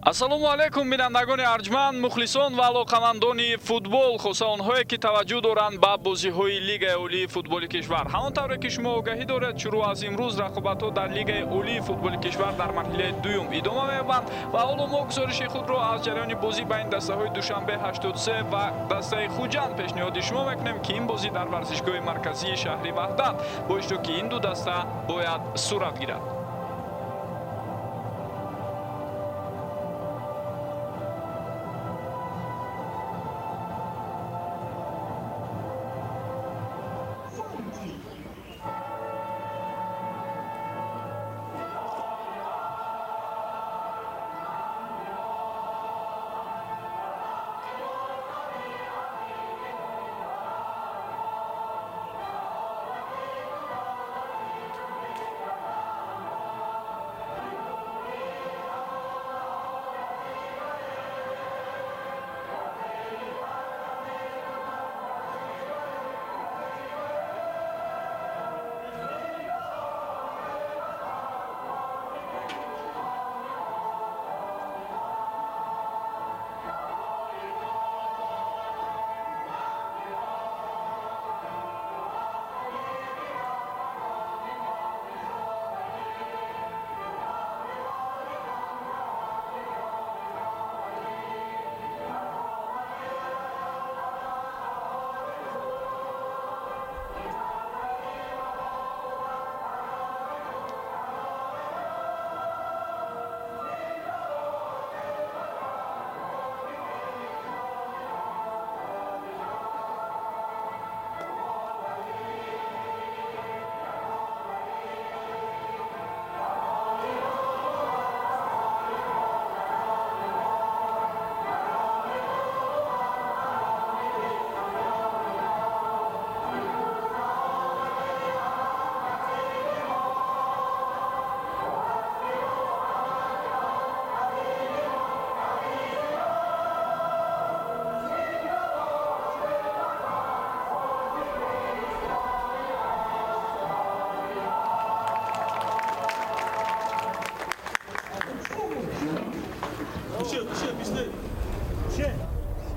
Ассалому алайкум, бинандагони арҷманд, мухлисон ва алоқамандони футбол, хоса онҳое ки таваҷҷӯҳ доранд ба бозиҳои Лигаи олии футболи кишвар. Ҳамон тавре ки шумо огаҳӣ доред, шурӯъ аз имрӯз рақобатҳо дар Лигаи олии футболи кишвар дар марҳилаи дуюм идома меёбанд ва ҳоло мо гузориши худро аз ҷараёни бозӣ байни дастаҳои Душанбе 83 ва дастаи Хуҷанд пешниҳоди шумо мекунем, ки ин бозӣ дар варзишгоҳи марказии шаҳри Ваҳдат бо иштироки ин ду даста бояд сурат гирад.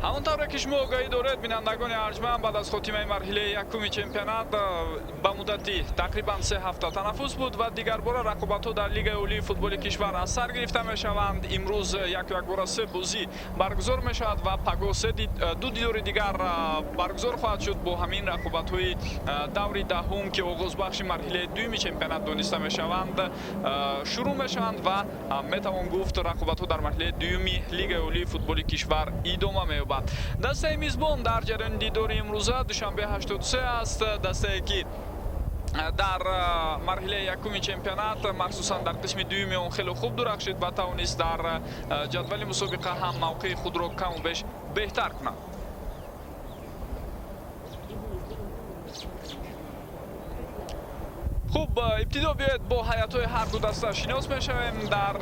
Ҳамон тавре ки шумо огаҳӣ доред, бинандагони арҷманд, баъд аз хотимаи марҳилаи якуми чемпионат ба муддати тақрибан 3 ҳафта танаффус буд ва дигарбора рақобатҳо дар Лигаи олии футболи кишвар аз сар гирифта мешаванд. Имрӯз яку якбора се бозӣ баргузор мешавад ва пагоҳ ду дидори дигар баргузор хоҳад шуд. Бо ҳамин рақобатҳои даври даҳум, ки оғозбахши марҳилаи дуюми чемпионат дониста мешаванд, шурӯъ мешаванд ва метавон гуфт, рақобатҳо дар марҳилаи дуюми Лигаи олии футболи кишвар идома меёбад. Дастаи мизбон дар ҷараёни дидори имрӯза Душанбе 83 аст, дастае ки дар марҳилаи якуми чемпионат, махсусан дар қисми дуюми он, хеле хуб дурахшид ва тавонист дар ҷадвали мусобиқа ҳам мавқеи худро каму беш беҳтар кунад. Хуб, ибтидо биёед, бо ҳайатҳои ҳар ду даста шинос мешавем. Дар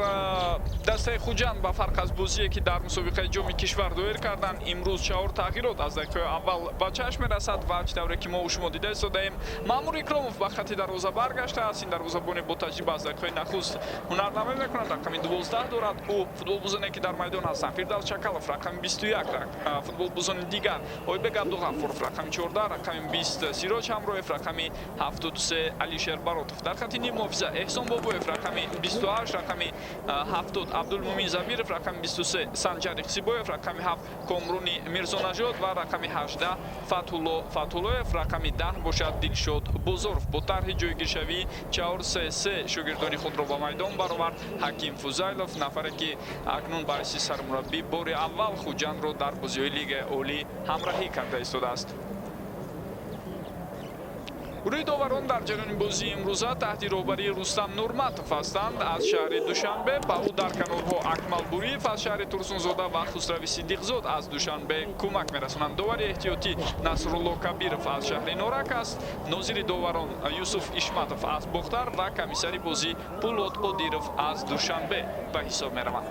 дастаи Хуҷанд, ба фарқ аз бозие ки дар мусобиқаи Ҷоми кишвар доир карданд, имрӯз чаҳор тағйирот аз дақиқаи аввал ба чашм мерасад ва чӣ тавре ки мо шумо дида истодаем, Маъмур Икромов ба хатти дарвоза баргаштааст. Ин дарвозабони бо таҷриба аз дақиқаи нахуст ҳунарнамоӣ мекунад, рақами 12 дорад ӯ. Футболбозоне ки дар майдон ҳастанд: Фирдавс Чакалов, рақами 21, футболбозони дигар Ойбек Абдуғафуров, рақами 14, рақами 20 Сироҷ Ҳамроев, рақами 73 Алишер Баротов. Дар хатти ниммуҳофиза Эҳсон Бобоев, рақами 28, рақами 70 Абдулмумин Забиров, рақами 23 Санҷар Иқсибоев, рақами 7 Комруни Мирзонажод ва рақами 18 Фатҳулло Фатҳуллоев, рақами 10 бошад Дилшод Бозоров. Бо тарҳи ҷойгиршавӣ 4-3-3 шогирдони худро ба майдон баровард Ҳаким Фузайлов, нафаре ки акнун ба ҳайси сармураббӣ бори аввал Хуҷандро дар бозиҳои Лигаи олӣ ҳамраҳӣ карда истодааст. Гурӯҳи доварон дар ҷараёни бозии имрӯза таҳти роҳбарии Рустам Нурматов ҳастанд аз шаҳри Душанбе. Ба ӯ дар канорҳо Акмал Буриев аз шаҳри Турсунзода ва Хусрави Сиддиқзод аз Душанбе кӯмак мерасонанд. Довари эҳтиётӣ Насрулло Кабиров аз шаҳри Норак аст, нозири доварон Юсуф Ишматов аз Бохтар ва комиссари бозӣ Пулот Қодиров аз Душанбе ба ҳисоб мераванд.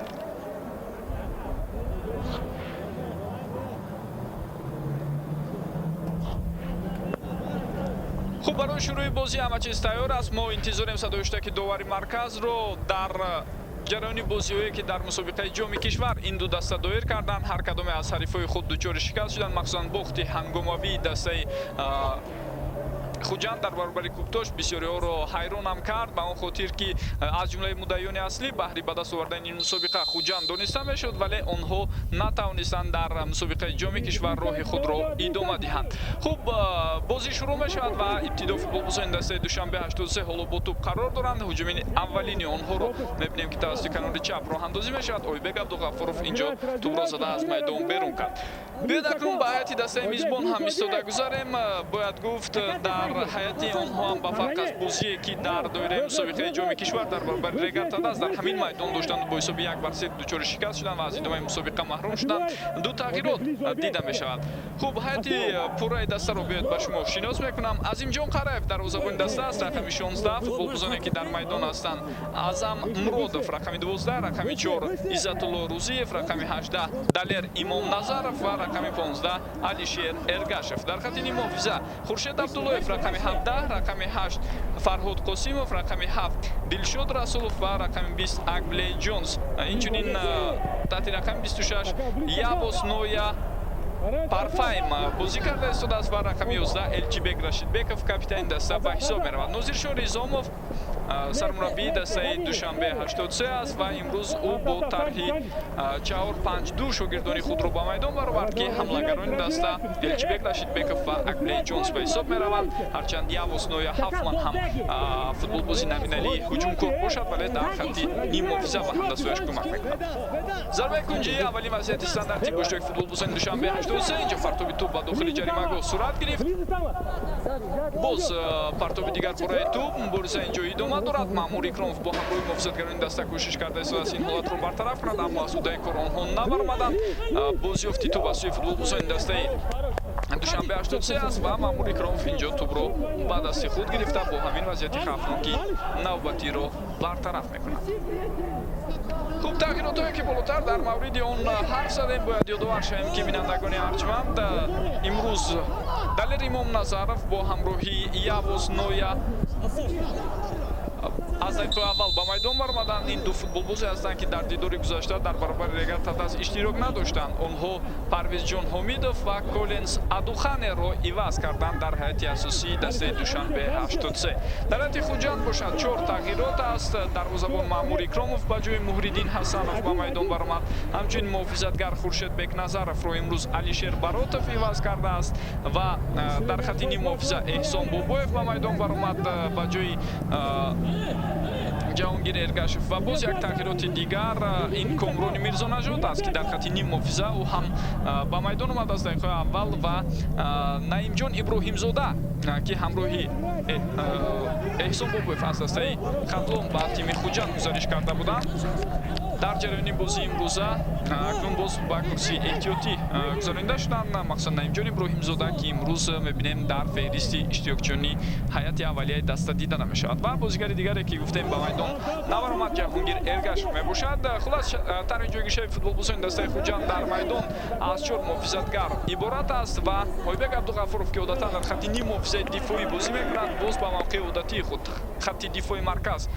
Хуб, барои шурӯи бозӣ ҳама чиз тайёр аст. Мо интизорем садои ҳуштаки довари марказро. Дар Ҷараёни бозиҳое, ки дар мусобиқаи Ҷоми кишвар ин ду даста доир карданд, ҳар кадоме аз ҳарифҳои худ дучори шикаст шуданд. Махсусан бохти ҳангомавии дастаи Хуҷанд дар баробари Куктош бисёриҳоро ҳайронам кард, ба он хотир ки аз ҷумлаи муддаиёни аслӣ баҳри ба даст овардани ин мусобиқа Хуҷанд дониста мешуд, вале онҳо натавонистанд дар мусобиқаи Ҷоми кишвар роҳи худро идома диҳанд. Хуб, бозӣ шурӯъ мешавад ва ибтидо футболбозони дастаи Душанбе 83 ҳоло бо тӯб қарор доранд. Ҳуҷуми аввалини онҳоро мебинем, ки тавассути канори чап роҳандозӣ мешавад. Ойбек Абдуғафуров инҷо тӯбро зада аз майдон берун кард. Биёед, акнун ба ҳайати дастаи мизбон ҳам истода гузарем. Бояд гуфт, дар ҳайати онҳо ҳам, ба фарқ аз бозие, ки дар доираи мусобиқаи Ҷоми кишвар дар баробари Регар-ТадАЗ дар ҳамин майдон доштанд, бо ҳисоби 1-3 дучори шикаст шуданд ва аз идомаи мусобиқа маҳрум шуданд, ду тағйирот дида мешавад. Хуб, ҳайати пурраи дастаро биёед, ба шумо шинос мекунам. Азимҷон Қараев дарвозабони даста аст, рақами 16. Футболбозоне, ки дар майдон ҳастанд: Аъзам Муродов, рақами 12, рақами 4 Иззатулло Рузиев, рақами 18 Далер Имомназаров ва рақами 15 Алишер Эргашев. Дар хати ниммуҳофиза Хуршед Абдуллоев, рақами 17, рақами 8 Фарҳод Қосимов, рақами 7 Дилшод Расулов ва рақами 20 Акблей Ҷонс. Инчунин таҳти рақами 26 Явос Ноя Парфайм бозӣ карда истодааст ва рақами 11 Элчибек Рашидбеков капитани даста ба ҳисоб меравад. Нозиршо Ризомов сармураббии дастаи Душанбе 83 аст ва имрӯз ӯ бо тарҳи 4-5-2 шогирдони худро ба майдон баровард, ки ҳамлагарони даста Элчибек Рашидбеков ва Акблей Ҷонс ба ҳисоб мераванд. Ҳарчанд Явос Ноя Ҳафман ҳам футболбози номиналии ҳуҷумкор бошад, вале дар хатти ниммуҳофиза ба ҳамдастҳояш кӯмак мекунад. Зарбаи кунҷӣ, аввалин вазъияти стандартӣ бо иштироки футболбозони Душанбе 83. Инҷо партоби тӯб ба дохили ҷаримагоҳ сурат гирифт. Боз партоби дигар бораи тӯб, мубориза инҷо идома дорад. Маъмур Икромов бо ҳамроҳи муҳофизатгарони даста кӯшиш карда истодааст ин ҳолатро бартараф кунад, аммо аз уҳдаи кор онҳо набаромаданд. Бозёфти тӯб аз сӯи футболбозони дастаи Душанбе 83 аст ва Маъмур Икромов инҷо тӯбро ба дасти худ гирифта, бо ҳамин вазъияти хавфнокӣ навбатиро бартараф мекунад. Хуб, тағйиротҳое, ки болотар дар мавриди он ҳарф задем, бояд ёдовар шавем, ки, бинандагони арҷманд, имрӯз Далер Имомназаров бо ҳамроҳии Явоз Ноя аз дақиқаи аввал ба майдон баромаданд. Ин ду футболбозе ҳастанд, ки дар дидори гузашта дар баробари Регар-ТадАЗ иштирок надоштанд. Онҳо Парвезҷон Ҳомидов ва Коленс Адуханеро иваз карданд дар ҳайати асосии дастаи Душанбе 83. Дар ҳайати Хуҷанд бошад, чор тағйирот аст. Дарвозабон Маъмур Икромов ба ҷои Муҳриддин Ҳасанов ба майдон баромад. Ҳамчунин муҳофизатгар Хуршед Бекназаровро имрӯз Алишер Баротов иваз кардааст ва дар хати ниммуҳофиза Эҳсон Бобоев ба майдон баромад ба ҷои Ҷаҳонгир Эргашев. Ва боз як тағйироти дигар, ин Комрони Мирзонажод аст, ки дар хати ниммуҳофиза ӯ ҳам ба майдон омад аз дақиқаи аввал ва Наимҷон Иброҳимзода, ки ҳамроҳи Эҳсон Бобоев аз дастаи Хатлон ба тими Хуҷанд гузариш карда буданд, дар ҷараёни бозии имрӯза акнун боз ба курсии эҳтиётӣ гузаронида шуданд. Махсусан Наимҷон Иброҳимзода, ки имрӯз мебинем, дар феҳристи иштирокчиёни ҳайати аввалияи даста дида намешавад. Ва бозигари дигаре, ки гуфтем, ба майдон набаромад, Ҷаҳонгир Эргашев мебошад. Хулас, тарҳи ҷойгиршави футболбозони дастаи Хуҷанд дар майдон аз чор муҳофизатгар иборат аст ва Ойбек Абдуғафуров, ки одатан дар хатти ним муҳофизаи дифоӣ бозӣ мекунад, боз ба мавқеи одатии худ, хатти дифои марказ,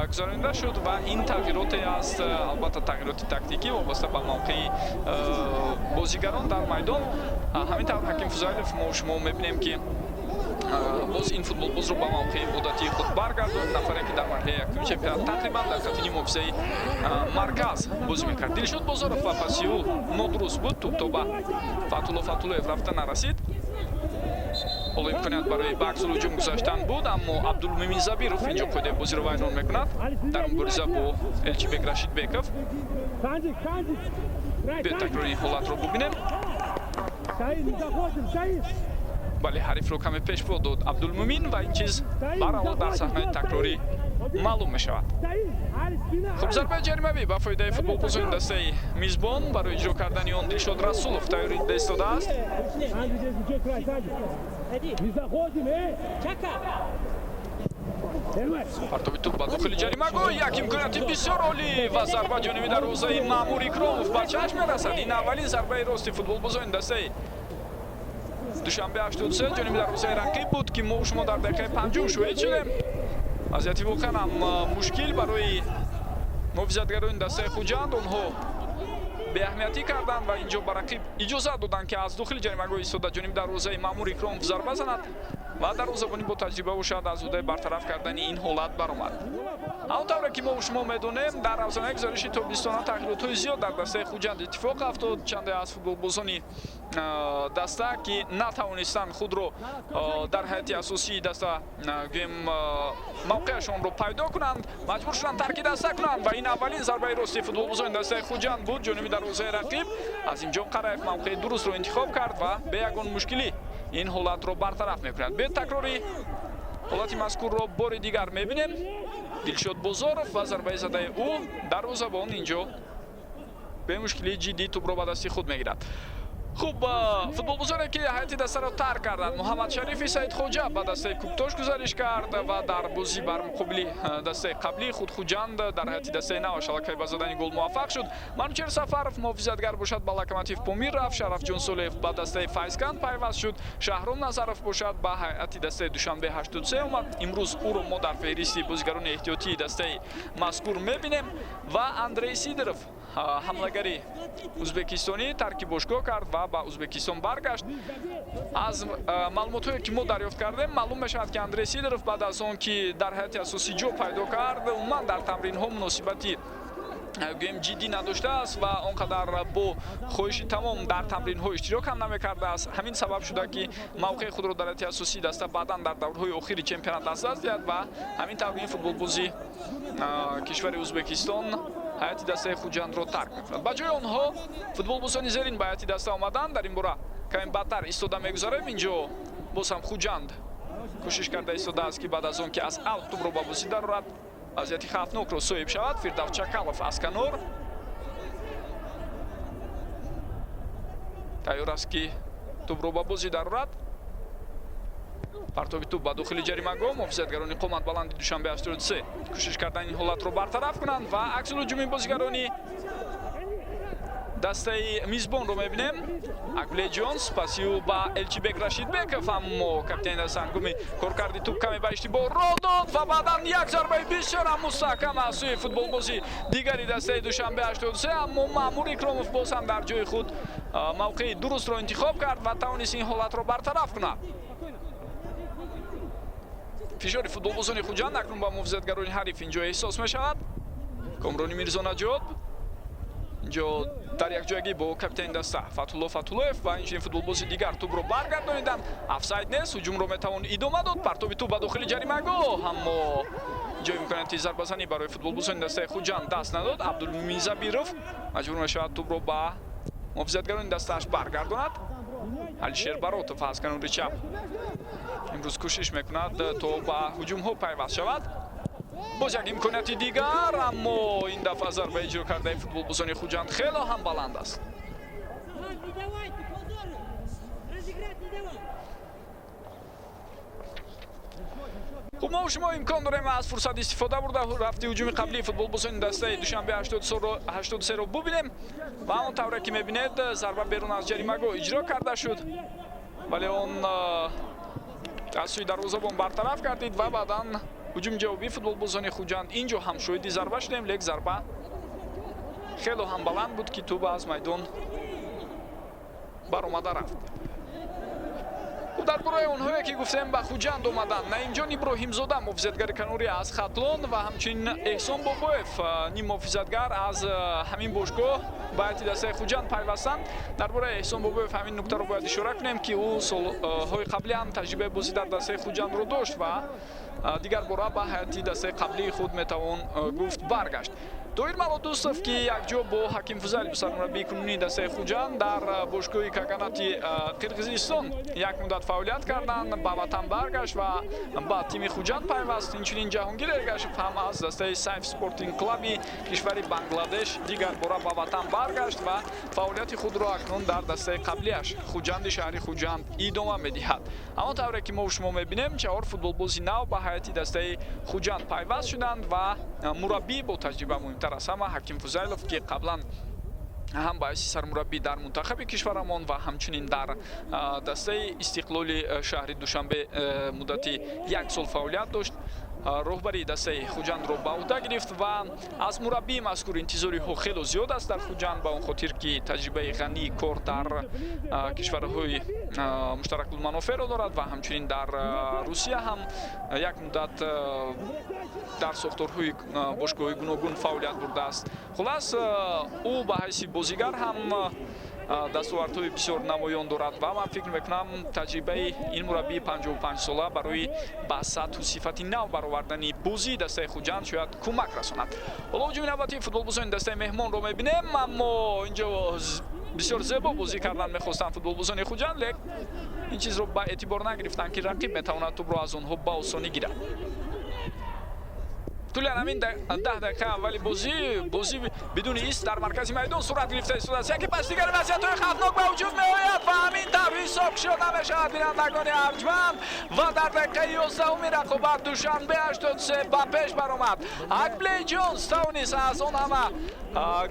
гузаронида шуд. Ва ин тағйироте аст, албатта тағйироти тактикӣ вобаста ба мавқеи бозигарон дар майдон. Ҳамин тавр, Ҳаким Фузайлов, мо шумо мебинем, ки боз ин футболбозро ба мавқеи одатии худ баргардонд, нафаре, ки дар марҳилаи якуми чемпионат тақрибан дар хатти ниммуҳофизаи марказ бозӣ мекард. Дилшод Бозоров ва паси ӯ нодуруст буд, тӯб то ба Фатулло Фатуллоев рафта нарасид. Ҳоло имконият барои ба аксулҳуҷум гузаштан буд, аммо Абдулмумин Забиров инҷо қоидаи бозиро вайрон мекунад дар мубориза бо Элчибек Рашидбеков. Биёед, такрори ин ҳолатро бубинем. Бале, ҳарифро каме пешпо дод Абдулмумин ва ин чиз бараввал дар саҳнаи такрорӣ маълум мешавад. Хуб, зарбаи ҷаримавӣ ба фоидаи футболбозони дастаи мизбон. Барои иҷро кардани он Дилшод Расулов тайёрӣ дида истодааст. Не заходим, эй! Партоби тӯб ба дохили ҷаримагоҳ, як имконияти бисёр олӣ ва зарба ҷониби дарвозаи Маъмур Икромов ба чашм мерасад. Ин аввалин зарбаи рости футболбозони дастаи Душанбе 83 ҷониби дарвозаи рақиб буд, ки мо шумо дар дақиқаи панҷум шоҳид шудем. Вазъияти воқеан ҳам мушкил барои Муҳофизатгарони дастаи Хуҷанд онҳо беаҳамиятӣ карданд ва инҷо ба рақиб иҷозат доданд, ки аз дохили ҷаримагоҳ истода ҷониби дарвозаи Маъмур Икромов зарба занад ва дарвозабонӣ бо таҷриба бошад аз ӯҳдаи бартараф кардани ин ҳолат баромад. Ҳамон тавре ки мо шумо медонем, дар равзанаи гузариши тобистона тағйиротҳои зиёд дар дастаи Хуҷанд иттифоқ афтод. Чанде аз футболбозони даста, ки натавонистанд худро дар ҳайати асосии даста, гӯем, мавқеашонро пайдо кунанд, маҷбур шуданд тарки даста кунанд ва ин аввалин зарбаи рости футболбозони дастаи Хуҷанд буд ҷониби дарвозаи рақиб. Азимҷон Қараев мавқеи дурустро интихоб кард ва бе ягон мушкилӣ ин ҳолатро бартараф мекунад. Бе такрори ҳолати мазкурро бори дигар мебинем. Дилшод Бозоров ва зарбаи задаи ӯ, дарвозабон инҷо бемушкилии ҷиддӣ тӯбро ба дасти худ мегирад. Хуб, футболбозоне, ки ҳайати дастаро тарк карданд: Муҳаммадшарифи Саидхоҷа ба дастаи Куктош гузариш кард ва дар бозӣ бар муқобили дастаи қаблии худ Хуҷанд дар ҳайати дастаи наваш аллакай ба задани гол муваффақ шуд. Манучер Сафаров, муҳофизатгар бошад, ба Локомотив Помир рафт. Шарафҷон Солеев ба дастаи Файзканд пайваст шуд. Шаҳром Назаров бошад, ба ҳайати дастаи Душанбе 83 омад. Имрӯз ӯро мо дар феҳристи бозигарони эҳтиётии дастаи мазкур мебинем. Ва Андрей Сидоров, ҳамлагари ӯзбекистонӣ, тарки бошгоҳ кард ва ба Ӯзбекистон баргашт. Аз маълумотҳое, ки мо дарёфт кардем, маълум мешавад, ки Андрей Сидоров баъд аз он ки дар ҳайати асосӣ ҷо пайдо кард, умуман дар тамринҳо муносибати, гӯем, ҷиддӣ надоштааст ва он қадар бо хоҳиши тамом дар тамринҳо иштирок ҳам намекардааст. Ҳамин сабаб шуда, ки мавқеи худро дар ҳайати асосии даста баъдан дар даврҳои охири чемпионат аз даст диҳад ва ҳамин тавр ин футболбози кишвари Ӯзбекистон ҳайати дастаи Хуҷандро тарк мекунад. Ба ҷои онҳо футболбозони зерин ба ҳайати даста омаданд. Дар ин бора каме баъдтар истода мегузарем. Инҷо боз ҳам Хуҷанд кӯшиш карда истодааст, ки баъд аз он ки аз аут тӯбро ба бозӣ дарорад, вазъияти хавфнокро соҳиб шавад. Фирдавс Чакалов аз канор тайёр аст, ки тӯбро ба бозӣ дарорад. Партоби тӯб ба дохили ҷаримагоҳ. Муҳофизатгарони қоматбаланди Душанбе 83 кӯшиш кардан ин ҳолатро бартараф кунанд ва аксулҳуҷуми бозигарони дастаи мизбонро мебинем. Акбле Ҷонс паси ӯ ба Элчибек Рашидбеков, аммо капитани даста ҳангоми коркарди тӯб каме ба иштибоҳ роҳ дод ва баъдан як зарбаи бисёр ҳам мустаҳкам аз сӯи футболбози дигари дастаи Душанбе 83, аммо Маъмур Икромов боз ҳам дар ҷои худ мавқеи дурустро интихоб кард ва тавонист ин ҳолатро бартараф кунад. Фишори футболбозони Хуҷанд акнун ба муҳофизатгарони ҳариф инҷо эҳсос мешавад. Комрони Мирзонаҷот инҷо дар якҷоягӣ бо капитани даста Фатҳулло Фатҳуллоев ва инчунин футболбози дигар тӯбро баргардониданд. Офсайд нест, ҳуҷумро метавон идома дод. Партоби тӯб ба дохили ҷаримагоҳ, аммо ҷои имконияти зарбазанӣ барои футболбозони дастаи Хуҷанд даст надод. Абдулмумин Забиров маҷбур мешавад тӯбро ба муҳофизатгарони дастааш баргардонад. Алишер Баротов аз канори чап имрӯз кӯшиш мекунад, то ба ҳуҷумҳо пайваст шавад. Боз як имконияти дигар, аммо ин дафъа зарба иҷро кардаи футболбозони Хуҷанд хело ҳам баланд аст. Не давайте, позору! Разыграть не давай! Хуб, мо шумо имкон дорем аз фурсат истифода бурда, рафти ҳуҷуми қаблии футболбозони дастаи Душанбе 83-ро бубинем. Ва он тавре ки мебинед, зарба берун аз ҷаримагоҳ иҷро карда шуд, вале он аз сӯи дарвозабон бартараф гардид ва баъдан ҳуҷуми ҷавобии футболбозони Хуҷанд. Инҷо ҳам шоҳиди зарба шудем, лек зарба хело ҳам баланд буд, ки тӯб аз майдон баромада рафт. Дар бораи онҳое, ки гуфтем ба Хуҷанд омаданд: Наимҷон Иброҳимзода, муҳофизатгари канорӣ аз Хатлон, ва ҳамчунин Эҳсон Бобоев, ним муҳофизатгар аз ҳамин бошгоҳ, ба ҳайати дастаи Хуҷанд пайвастанд. Дар бораи Эҳсон Бобоев ҳамин нуктаро бояд ишора кунем, ки ӯ солҳои қаблӣ ҳам таҷрибаи бозӣ дар дастаи Хуҷандро дошт ва дигар бора ба ҳайати дастаи қаблии худ, метавон гуфт, баргашт. Тоҳир Малодустов, ки якҷо бо Ҳаким Фузайлов, сармураббии кунунии дастаи Хуҷанд, дар бошгоҳи Каганати Қирғизистон як муддат фаъолият карданд, ба ватан баргашт ва ба тими Хуҷанд пайваст. Инчунин Ҷаҳонгир Эргашев ҳам аз дастаи Сайф Спортинг Клаби кишвари Бангладеш дигар бора ба ватан баргашт ва фаъолияти худро акнун дар дастаи қаблиаш, Хуҷанди шаҳри Хуҷанд, идома медиҳад. Ҳамон тавре ки мо шумо мебинем, чаҳор футболбози нав ба ҳайати дастаи Хуҷанд пайваст шуданд ва мураббӣ бо таҷриба, муҳимтар аз ҳама, Ҳаким Фузайлов, ки қаблан ҳам ба ҳайси сармураббӣ дар мунтахаби кишварамон ва ҳамчунин дар дастаи Истиқлоли шаҳри Душанбе муддати як сол фаъолият дошт. Роҳбарии дастаи Хуҷандро ба уҳда гирифт ва аз мураббии мазкур интизориҳо хело зиёд аст дар Хуҷанд, ба он хотир ки таҷрибаи ғании кор дар кишварҳои муштаракулманофеъро дорад ва ҳамчунин дар Русия ҳам як муддат дар сохторҳои бошгоҳҳои гуногун фаъолият бурдааст. Хулас, ӯ ба ҳайси бозигар ҳам дастовардҳои бисёр намоён дорад ва ман фикр мекунам, таҷрибаи ин мураббии 55-сола барои ба сатҳу сифати нав баровардани бозии дастаи Хуҷанд шояд кӯмак расонад. Ҳоло ҳуҷуми навбатии футболбозони дастаи меҳмонро мебинем, аммо инҷо бисёр зебо бозӣ кардан мехостанд футболбозони Хуҷанд, лек ин чизро ба эътибор нагирифтанд, ки рақиб метавонад тӯбро аз онҳо ба осонӣ гирад. Тӯли ҳамин 10 дақиқа аввали бозӣ, бозӣ бидуни ист дар маркази майдон сурат гирифта истодааст. Яке пас дигари вазъиятҳои хавфнок ба вуҷуд меояд ва ҳамин тавр ҳисоб кушода мешавад, бинандагони арҷманд, ва дар дақиқаи 11-уми рақобат Душанбе 83 ба пеш баромад. Акблей Ҷонс тавонист аз он ҳама,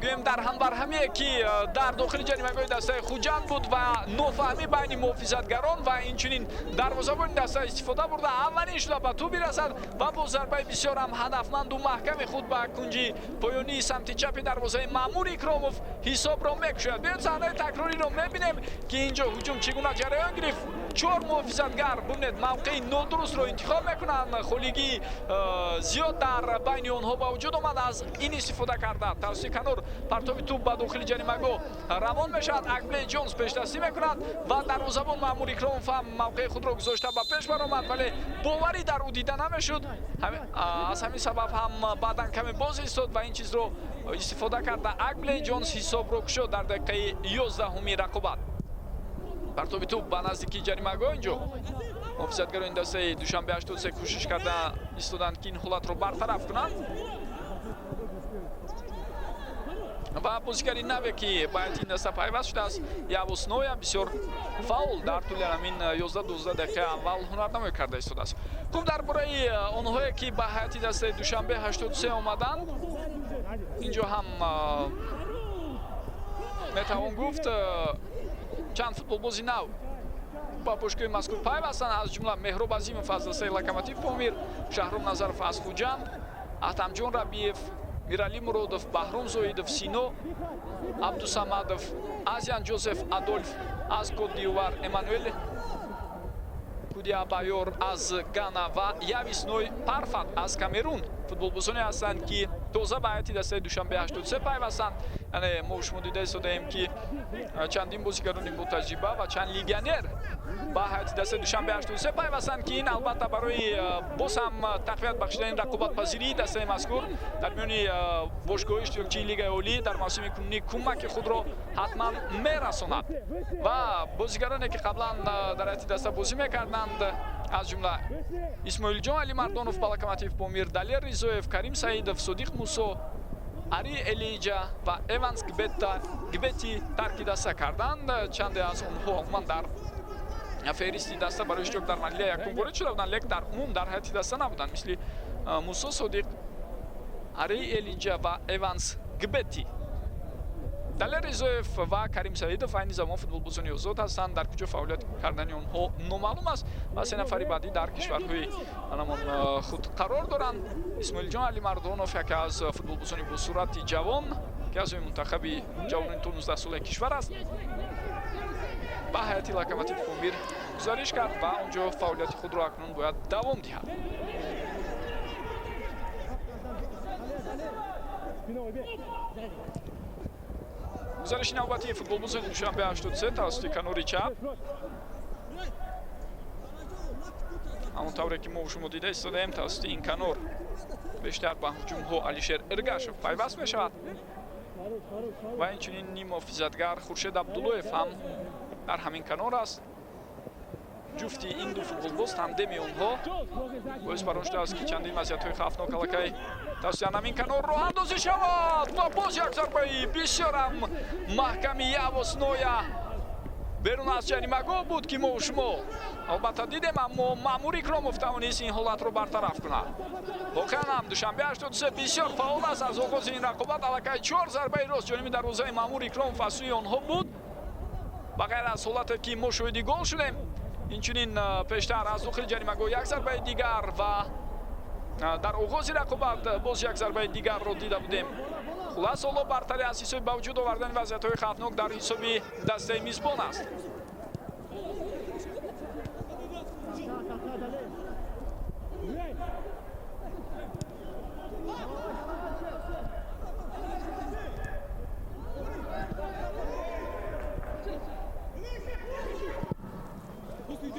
гӯем, дар ҳамбарҳамие, ки дар дохили ҷаримагоҳи дастаи Хуҷанд буд ва нофаҳмӣ байни муҳофизатгарон ва инчунин дарвозабони даста истифода бурда, аввалин шуда ба тӯб бирасад ва бо зарбаи бисёр ҳам ҳадафманду маҳками худ ба кунҷи поёнии самти чапи дарвозаи Маъмур Икромов ҳисобро мекушояд. Биёед, саҳнаи такрориро мебинем, ки инҷо ҳуҷум чӣ гуна ҷараён гирифт. Чор муҳофизатгар, бубинед, мавқеи нодурустро интихоб мекунанд, холигии зиёд дар байни онҳо ба вуҷуд омад. Аз ин истифода карда, тавассути канор партоби тӯб ба дохили ҷаримагоҳ равон мешавад. Акблей Ҷонс пешдастӣ мекунад ва дарвозабон Маъмур Икромов ҳам мавқеи худро гузошта ба пеш баромад, вале боварӣ дар ӯ дида намешуд. Аз ҳамин сабаб ҳам баъдан каме боз истод ва ин чизро истифода карда, Акблей Ҷонс ҳисобро кушод дар дақиқаи 11-уми рақобат. Партоби тӯб ба наздикии ҷаримагоҳ. Инҷо муҳофизатгарони дастаи Душанбе 83 кӯшиш карда истоданд, ки ин ҳолатро бартараф кунанд, ва бозигари наве, ки ба ҳайати ин даста пайваст шудааст, Явус Ноя, бисёр фаъол дар тӯли ҳамин 11-12 дақиқа аввал ҳунарнамоӣ карда истодааст. Хуб, дар бораи онҳое, ки ба ҳайати дастаи Душанбе 83 омаданд, инҷо ҳам метавон гуфт, чанд футболбози нав ба бошгоҳи мазкур пайвастанд, аз ҷумла Меҳроб Азимов аз дастаи Локомотив Помир, Шаҳром Назаров аз Хуҷанд, Аҳтамҷон Рабиев, Миралӣ Муродов, Баҳром Зоидов, Сино Абдусамадов, Азиан Ҷозеф Адольф аз Кот-д'Ивуар, Эммануэл Кудиабайор аз Гана ва Явисной Парфат аз Камерун футболбозоне ҳастанд, ки тоза ба ҳайати дастаи Душанбе 83 пайвастанд. Яъне мо шумо дида истодаем, ки чандин бозигарони ботаҷриба ва чанд легионер ба ҳайати дастаи Душанбе 83 пайвастанд, ки ин албатта барои боз ҳам тақвият бахшидани рақобатпазирии дастаи мазкур дар миёни бошгоҳи иштирокчии Лигаи Олӣ дар мавсими кунунӣ кӯмаки худро ҳатман мерасонад. Ва бозигароне, ки қаблан дар ҳайати даста бозӣ мекарданд, аз ҷумла Исмоилҷон Алимардонов ба Локомотив Помир, Далер Ризоев, Карим Саидов, Содиқ Мусо, Ари Элиҷа ва Эванс Гбети тарки даста карданд. Чанде аз онҳо умуман дар феҳристи даста барои иштирок дар марҳилаи якум ворид шуда буданд, лек дар умум дар ҳайати даста набуданд, мисли Мусо Содиқ, Ари Элиҷа ва Эванс Гбети. Далер Ризоев ва Карим Саидов айни замон футболбозони озод ҳастанд, дар куҷо фаъолият кардани онҳо номаълум аст, ва се нафари баъдӣ дар кишварҳои анамон худ қарор доранд. Исмоилҷон Алимардонов, яке аз футболбозони босуръати ҷавон, ки аъзои мунтахаби ҷавонони то 19 солаи кишвар аст, ба ҳайати Локомотив Помир гузариш кард ва он ҷо фаъолияти худро акнун бояд давом диҳад. Гузариши навбатии футболбозони Душанбе 83 тавассути канори чап. Ҳамон тавре ки мо шумо дида истодаем, тавассути ин канор бештар ба ҳуҷумҳо Алишер Иргашев пайваст мешавад ва инчунин ниммуҳофизатгар Хуршед Абдуллоев ҳам дар ҳамин канор аст. Ҷуфти ин ду футболбоз, тандеми онҳо боис бар он шудааст, ки чандин вазъиятҳои хавфнок аллакай тавассути ҳамин канор роҳандозӣ шавад. Ва боз як зарбаи бисёрам маҳками Явос Ноя берун аз ҷаримагоҳ буд, ки мо шумо албатта дидем, аммо Маъмур Икромов тавонист ин ҳолатро бартараф кунад. Воқеан ҳам Душанбе 83 бисёр фаъол аст. Аз оғози ин рақобат аллакай чор зарбаи рост ҷониби дарвозаи Маъмур Икромов аз сӯи онҳо буд. Ба ғайр аз ҳолате, ки мо шоҳиди гол шудем, инчунин пештар аз дохили ҷаримагоҳ як зарбаи дигар ва Дар оғози рақобат боз як зарбаи дигарро дида будем. Хулас, ҳоло бартари аз ҳисоби ба вуҷуд овардани вазъиятҳои хавфнок дар ҳисоби дастаи мизбон аст.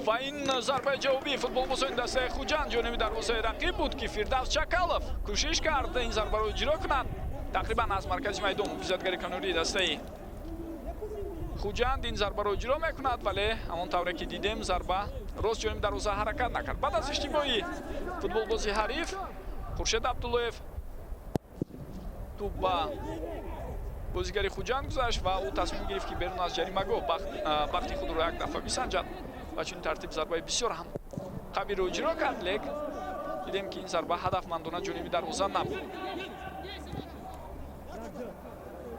Ва ин зарбаи ҷавобии футболбозони дастаи Хуҷанд ҷониби дарвозаи рақиб буд, ки Фирдавс Чакалов кӯшиш кард ин зарбаро иҷро кунад. Тақрибан аз маркази майдон муҳофизатгари канории дастаи Хуҷанд ин зарбаро иҷро мекунад, вале ҳамон тавре ки дидем, зарба рост ҷониби дарвоза ҳаракат накард. Баъд аз иштибоҳи футболбози ҳариф Хуршед Абдуллоев тӯб ба бозигари Хуҷанд гузашт ва ӯ тасмим гирифт, ки берун аз ҷаримагоҳ бахти худро як дафъа бисанҷад ва чунин тартиб зарбаи бисёр ҳам қавиро иҷро кард, лек дидем, ки ин зарба ҳадафмандона ҷониби дарвоза набуд.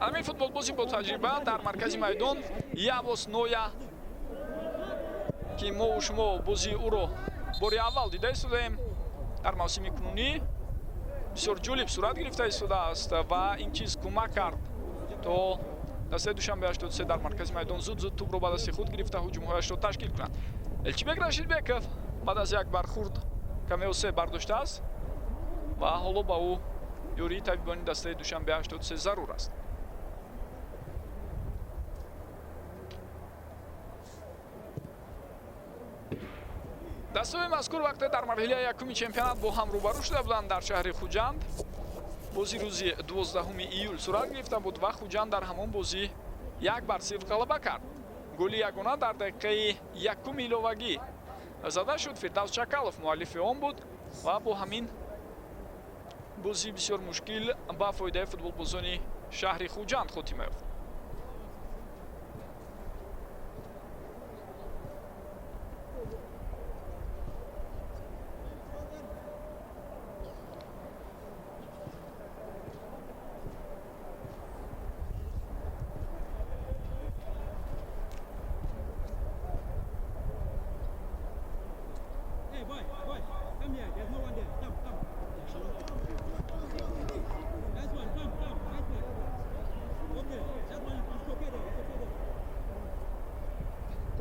Ҳамин футболбози бо таҷриба дар маркази майдон Явос Ноя, ки мову шумо бозии ӯро бори аввал дида истодаем дар мавсими кунунӣ, бисёр ҷолиб сурат гирифта истодааст ва ин чиз кӯмак кард, то дастаи Душанбе 83 дар маркази майдон зуд-зуд тӯбро ба дасти худ гирифта ҳуҷумҳояшро ташкил кунад. Элчибек Рашидбеков баъд аз як бархурд каме осеб бардоштааст ва ҳоло ба ӯ ёрии табибони дастаи Душанбе 83 зарур аст. Дастаҳои мазкур вақте дар марҳилаи якуми чемпионат бо ҳам рӯбарӯ шуда буданд дар шаҳри Хуҷанд. Бози рӯзи 12 июл сурат гирифта буд ва Хуҷанд дар ҳамон бозӣ 1-0 ғалаба кард. Голи ягона дар дақиқаи якуми иловагӣ зада шуд. Фирдавс Чакалов муаллифи он буд ва бо ҳамин бозӣ бисёр мушкил ба фоидаи футболбозони шаҳри Хуҷанд хотима ёфт.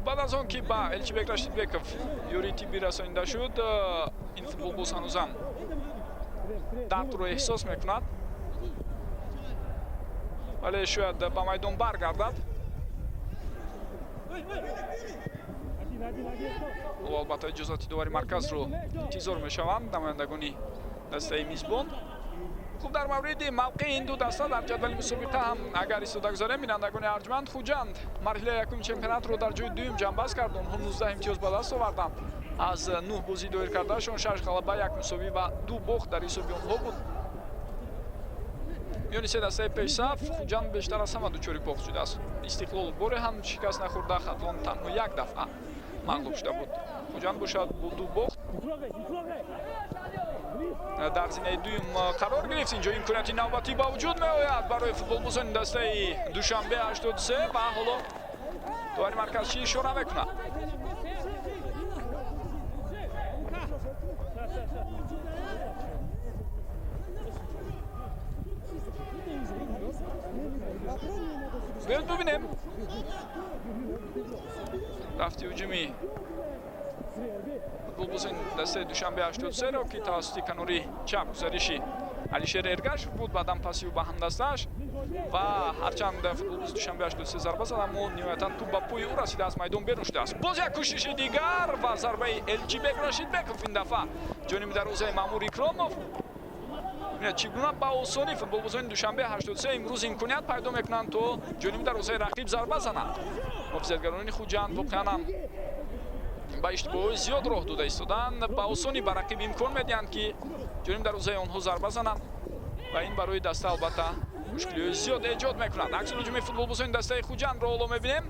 Баъд аз он ки ба Элчибек Рашидбеков ёрии тиббӣ расонида шуд, ин футболбоз ҳанӯзам дардро эҳсос мекунад, вале шояд ба майдон баргардад. Ҳоло албатта иҷозати довари марказро интизор мешаванд намояндагони дастаи мизбон. Хуб, дар мавриди мавқеи ин ду даста дар ҷадвали мусобиқа ҳам агар истода гузорем, бинандагони арҷманд, Хуҷанд марҳилаи якуми чемпионатро дар ҷои дуюм ҷамъбаст кард. Онҳо 19 имтиёз ба даст оварданд. Аз 9 бозӣ доир кардаашон 6 ғалаба, 1 мусовӣ ва 2 бохт дар ҳисоби онҳо буд. Миёни се дастаи пешсаф Хуҷанд бештар аз ҳама дучори бохт шудааст. Истиқлол боре ҳам шикаст нахӯрда, Хатлон танҳо як дафъа мағлуб шуда буд. Хуҷанд бошад бо 2 бохт дар зинаи дуюм қарор гирифт. Инҷо имконияти навбатӣ ба вуҷуд меояд барои футболбозони дастаи Душанбе 83 ва ҳоло довари марказчӣ ишора мекунад. Биёед бубинем рафти ҳуҷуми футболбозони дастаи Душанбе 83-ро, ки тавассути канори чап гузариши Алишер Эргашев буд, баъдан паси ӯ ба ҳамдастааш ва ҳарчанд футболбози Душанбе 83 зарба зад, аммо ниҳоятан тӯб ба пои ӯ расида аз майдон берун шудааст. Боз як кӯшиши дигар ва зарбаи Элчибек Рашидбеков ин дафъа ҷониби дарвозаи Маъмур Икромов. Чӣ гуна ба осонӣ футболбозони Душанбе 83 имрӯз имконият пайдо мекунанд, то ҷониби дарвозаи рақиб зарба зананд. Муҳофизатгарони Хуҷанд воқеан ҳам ба иштибоҳҳои зиёд роҳ дода истоданд, ба осонӣ ба рақиб имкон медиҳанд, ки ҷониби дарвозаи онҳо зарба зананд ва ин барои даста албатта мушкилиҳои зиёд эҷод мекунад. Акси ҳуҷуми футболбозони дастаи Хуҷандро ҳоло мебинем.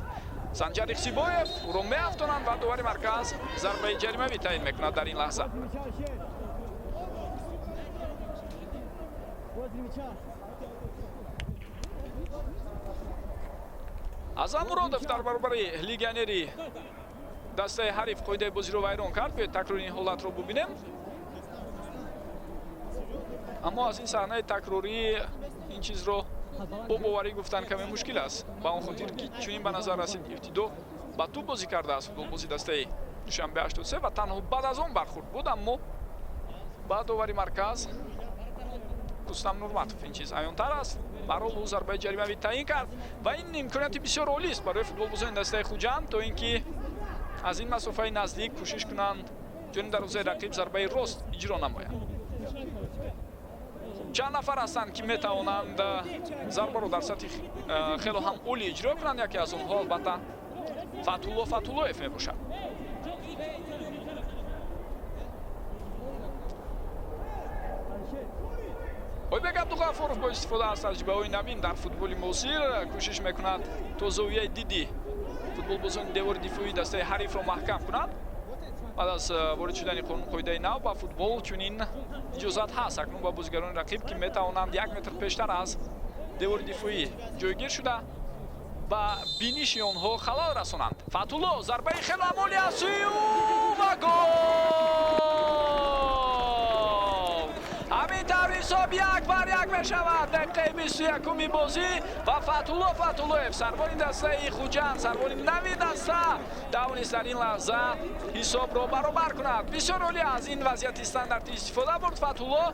Санҷар Ихсибоев ӯро меафтонанд ва довари марказ зарбаи ҷаримавӣ таъин мекунад дар ин лаҳза. Азам Муродов дар баробари легионери дастаи ҳариф қоидаи бозиро вайрон кард. Биёед такрори ин ҳолатро бубинем. Аммо аз ин саҳнаи такрорӣ ин чизро бо боварӣ гуфтан каме мушкил аст, ба он хотир ки чунин ба назар расид, ибтидо ба тӯб бозӣ кардааст футболбози дастаи Душанбе 83 ва танҳо баъд аз он бархӯрд буд. Аммо ба довари марказ Рустам Нурматов ин чиз аёнтар аст. Барҳол, ӯ зарбаи ҷаримавӣ таъин кард ва ин имконияти бисёр олист барои футболбозони дастаи Хуҷанд, то ин ки аз ин масофаи наздик кӯшиш кунанд ҷониби дарвозаи рақиб зарбаи рост иҷро намоянд. Чанд нафар ҳастанд, ки метавонанд зарбаро дар сатҳи хело ҳам олӣ иҷро кунанд. Яке аз онҳо, албатта, Фатҳулло Фатҳуллоев мебошад. Ойбек Абдуғафуров бо истифода аз таҷрибаҳои навин дар футболи муосир кӯшиш мекунад, то зовияи диди футболбозони девори дифоии дастаи ҳарифро маҳкам кунад. Баъд аз ворид шудани қонун-қоидаи нав ба футбол, чунин иҷозат ҳаст акнун ба бозигарони рақиб, ки метавонанд 1 метр пештар аз девори дифоӣ ҷойгир шуда, ба биниши онҳо халал расонанд. Фатҳулло, зарбаи хело амоли аз сӯи ӯ ва гол! Ҳамин тавр ҳисоб 1-1 мешавад дақиқаи 21-уми бозӣ ва Фатҳулло Фатҳуллоев, сарбони дастаи Хуҷанд, сарбони нави даста, тавонист дар ин лаҳза ҳисобро баробар кунад. Бисёр олӣ аз ин вазъияти стандартӣ истифода бурд Фатҳулло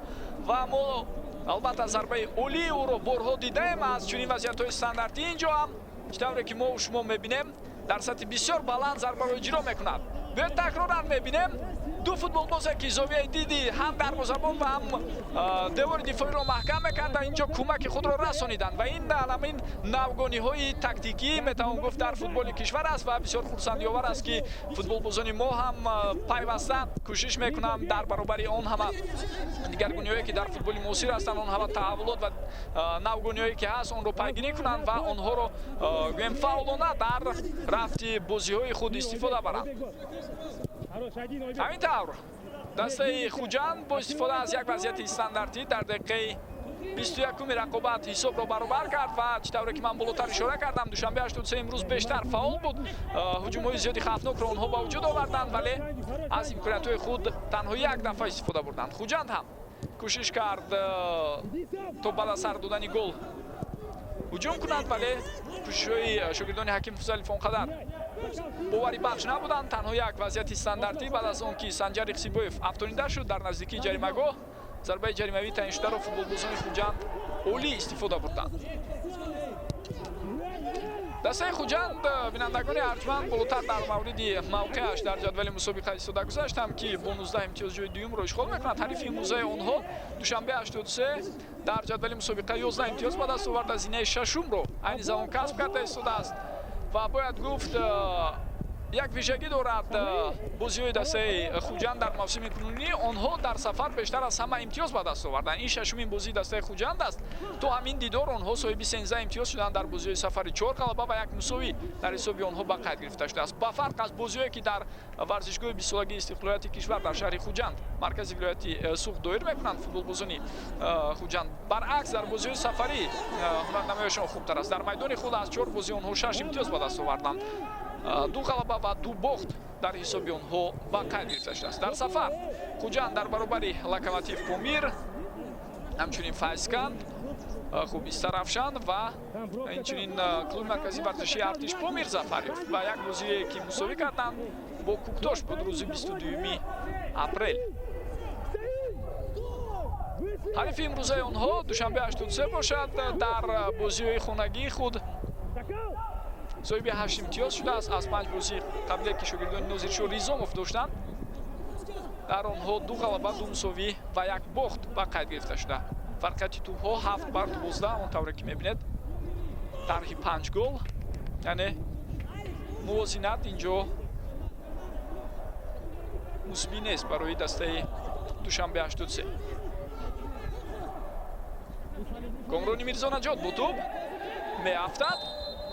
ва мо, албатта, зарбаи олии ӯро борҳо дидаем аз чунин вазъиятҳои стандартӣ. Инҷо ҳам, чӣ тавре ки мо шумо мебинем, дар сатҳи бисёр баланд зарбаро иҷро мекунад. Биёед, такроран мебинем ду футболбозе, ки зовияи диди ҳам дарвозабон ва ҳам девори дифоиро маҳкам мекарда, инҷо кӯмаки худро расониданд. Ва ин ҳамин навгониҳои тактикӣ, метавон гуфт, дар футболи кишвар аст ва бисёр хурсандиовар аст, ки футболбозони мо ҳам пайваста кӯшиш мекунанд дар баробари он ҳама дигаргуниҳое, ки дар футболи муосир ҳастанд, он ҳама таҳаввулот ва навгониҳое, ки ҳаст, онро пайгирӣ кунанд ва онҳоро, гӯем, фаъолона дар рафти бозиҳои худ истифода баранд. Ҳамин тавр, дастаи Хуҷанд бо истифода аз як вазъияти стандартӣ дар дақиқаи 21-уми рақобат ҳисобро баробар кард. Ва чӣ тавре ки ман болотар ишора кардам, Душанбе 83 имрӯз бештар фаъол буд, ҳуҷумҳои зиёди хавфнокро онҳо ба вуҷуд оварданд, вале аз имкониятҳои худ танҳо як дафъа истифода бурданд. Хуҷанд ҳам кӯшиш кард, то баъд аз сар додани гол ҳуҷум кунад, вале кӯшишҳои шогирдони Ҳаким Фузалов он қадар боварибахш набуданд. Танҳо як вазъияти стандартӣ, баъд аз он ки Санҷар Иқсибоев афтонида шуд дар наздикии ҷаримагоҳ, зарбаи ҷаримавӣ таъиншударо футболбозони Хуҷанд олӣ истифода бурданд. Дастаи Хуҷанд, бинандагони арҷманд, болотар дар мавриди мавқеаш дар ҷадвали мусобиқа истода гузаштам, ки бо 19 имтиёз ҷои дуюмро ишғол мекунад. Ҳарифи имрӯзаи онҳо, Душанбе 83, дар ҷадвали мусобиқа 11 имтиёз ба даст оварда, зинаи шашумро айни замон касб карда истодааст. Ва бояд гуфт, як вижагӣ дорад бозиҳои дастаи Хуҷанд дар мавсими кунунӣ: онҳо дар сафар бештар аз ҳама имтиёз ба даст оварданд. Ин шашумин бозии дастаи Хуҷанд аст. То ҳамин дидор онҳо соҳиби 13 имтиёз шуданд. Дар бозиҳои сафари чор ғалаба ва як мусовӣ дар ҳисоби онҳо ба қайд гирифта шудааст, ба фарқ аз бозиҳое, ки дар варзишгоҳи 20-солагии истиқлолияти кишвар дар шаҳри Хуҷанд, маркази вилояти Суғд, доир мекунанд. Футболбозони Хуҷанд, баръакс, дар бозиҳои сафарӣ ҳунарнамоиашон хубтар аст. Дар майдони худ аз чор бозӣ онҳо шаш имтиёз ба даст оварданд, ду ғалаба ва ду бохт дар ҳисоби онҳо ба қайд гирифта шудааст. Дар сафар Хуҷанд дар баробари Локомотив Помир, ҳамчунин Файзканд, хуб, Истаравшан ва инчунин клуби марказии варзишии Артиш Помир зафар ёфт ва як бозие, ки мусовӣ карданд бо Куктош, буд рӯзи 22 апрел. Ҳарифи имрӯзаи онҳо, Душанбе 83 бошад, дар бозиҳои хонагии худ соҳиби ҳашт имтиёз шудааст. Аз панҷ бозии қабле, ки шогирдони Нозиршо Ризомов доштанд, дар онҳо ду ғалаба, ду мусовӣ ва як бохт ба қайд гирифта шуда. Фарқияти тӯбҳо 7-12, он тавре ки мебинед, тарҳи панҷ гол, яъне мувозинат инҷо мусбӣ нест барои дастаи Душанбе 83. Комрони Мирзонаҷот бо тӯб меафтад,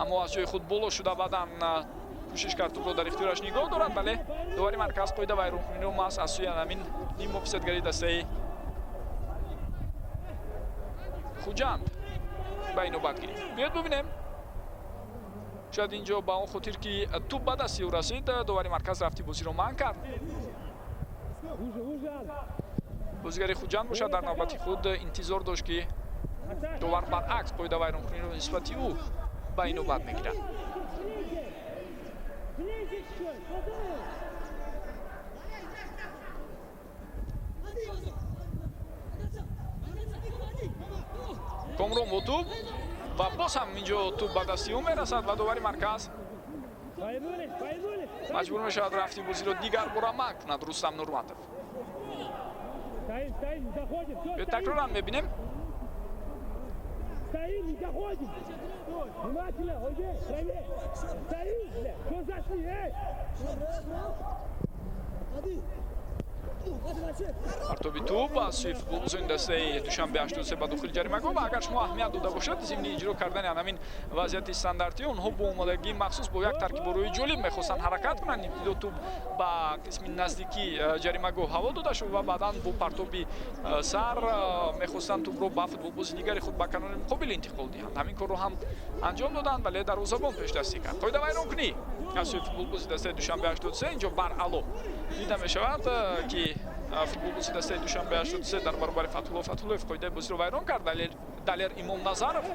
аммо аз ҷои худ боло шуда, баъдан кӯшиш кард тӯбро дар ихтиёраш нигоҳ дорад, вале довари марказ қоида вайронкуниро маҳз аз сӯи ҳамин ниммуҳофизатгари дастаи Хуҷанд ба инобат гирифт. Биёед бубинем, шояд инҷо ба он хотир, ки тӯб ба дасти ӯ расид, довари марказ рафти бозиро манъ кард. Уже, уже. Бозигари Хуҷанд бошад, дар навбати худ интизор дошт, ки довар баръакс қоидавайронкуниро нисбати ӯ ба инобат мегирад. Ближе чуть, Базаров! Комрон бо тӯб ва боз ҳам инҷо тӯб ба дасти ӯ мерасад ва довари марказ Повернулись, повернулись! маҷбур мешавад рафти бозиро дигар бора манъ кунад Рустам Нурматов. Стоим, стоим, не заходим! Все, Ё стоим! Такроран мебинем. Стоим, не заходим! Внимательно, уйди, правее! Стоим, бля! Что зашли, эй? Партоби тӯб аз сӯи футболбозони дастаи Душанбе 83 ба дохили ҷаримагоҳ. Ва агар шумо аҳамият дода бошад, зимни иҷро кардани ҳамин вазъияти стандартӣ онҳо бо омодагии махсус, бо як таркиборои ҷолиб мехостанд ҳаракат кунанд. Ибтидо тӯб ба қисми наздикии ҷаримагоҳ ҳаво дода шуд ва баъдан бо партоби сар мехостанд тӯбро ба футболбози дигари худ ба канори муқобил интиқол диҳанд. Ҳамин корро ҳам анҷом доданд, вале дарвозабон пешдастӣ кард. Қоидавайронкунӣ аз сӯи футболбози дастаи Душанбе 83 инҷо баръало дида мешавад, ки футболбози дастаи Душанбе 83 дар баробари Фатҳулло Фатҳуллоев қоидаи бозиро вайрон кард. Далер Имомназаров.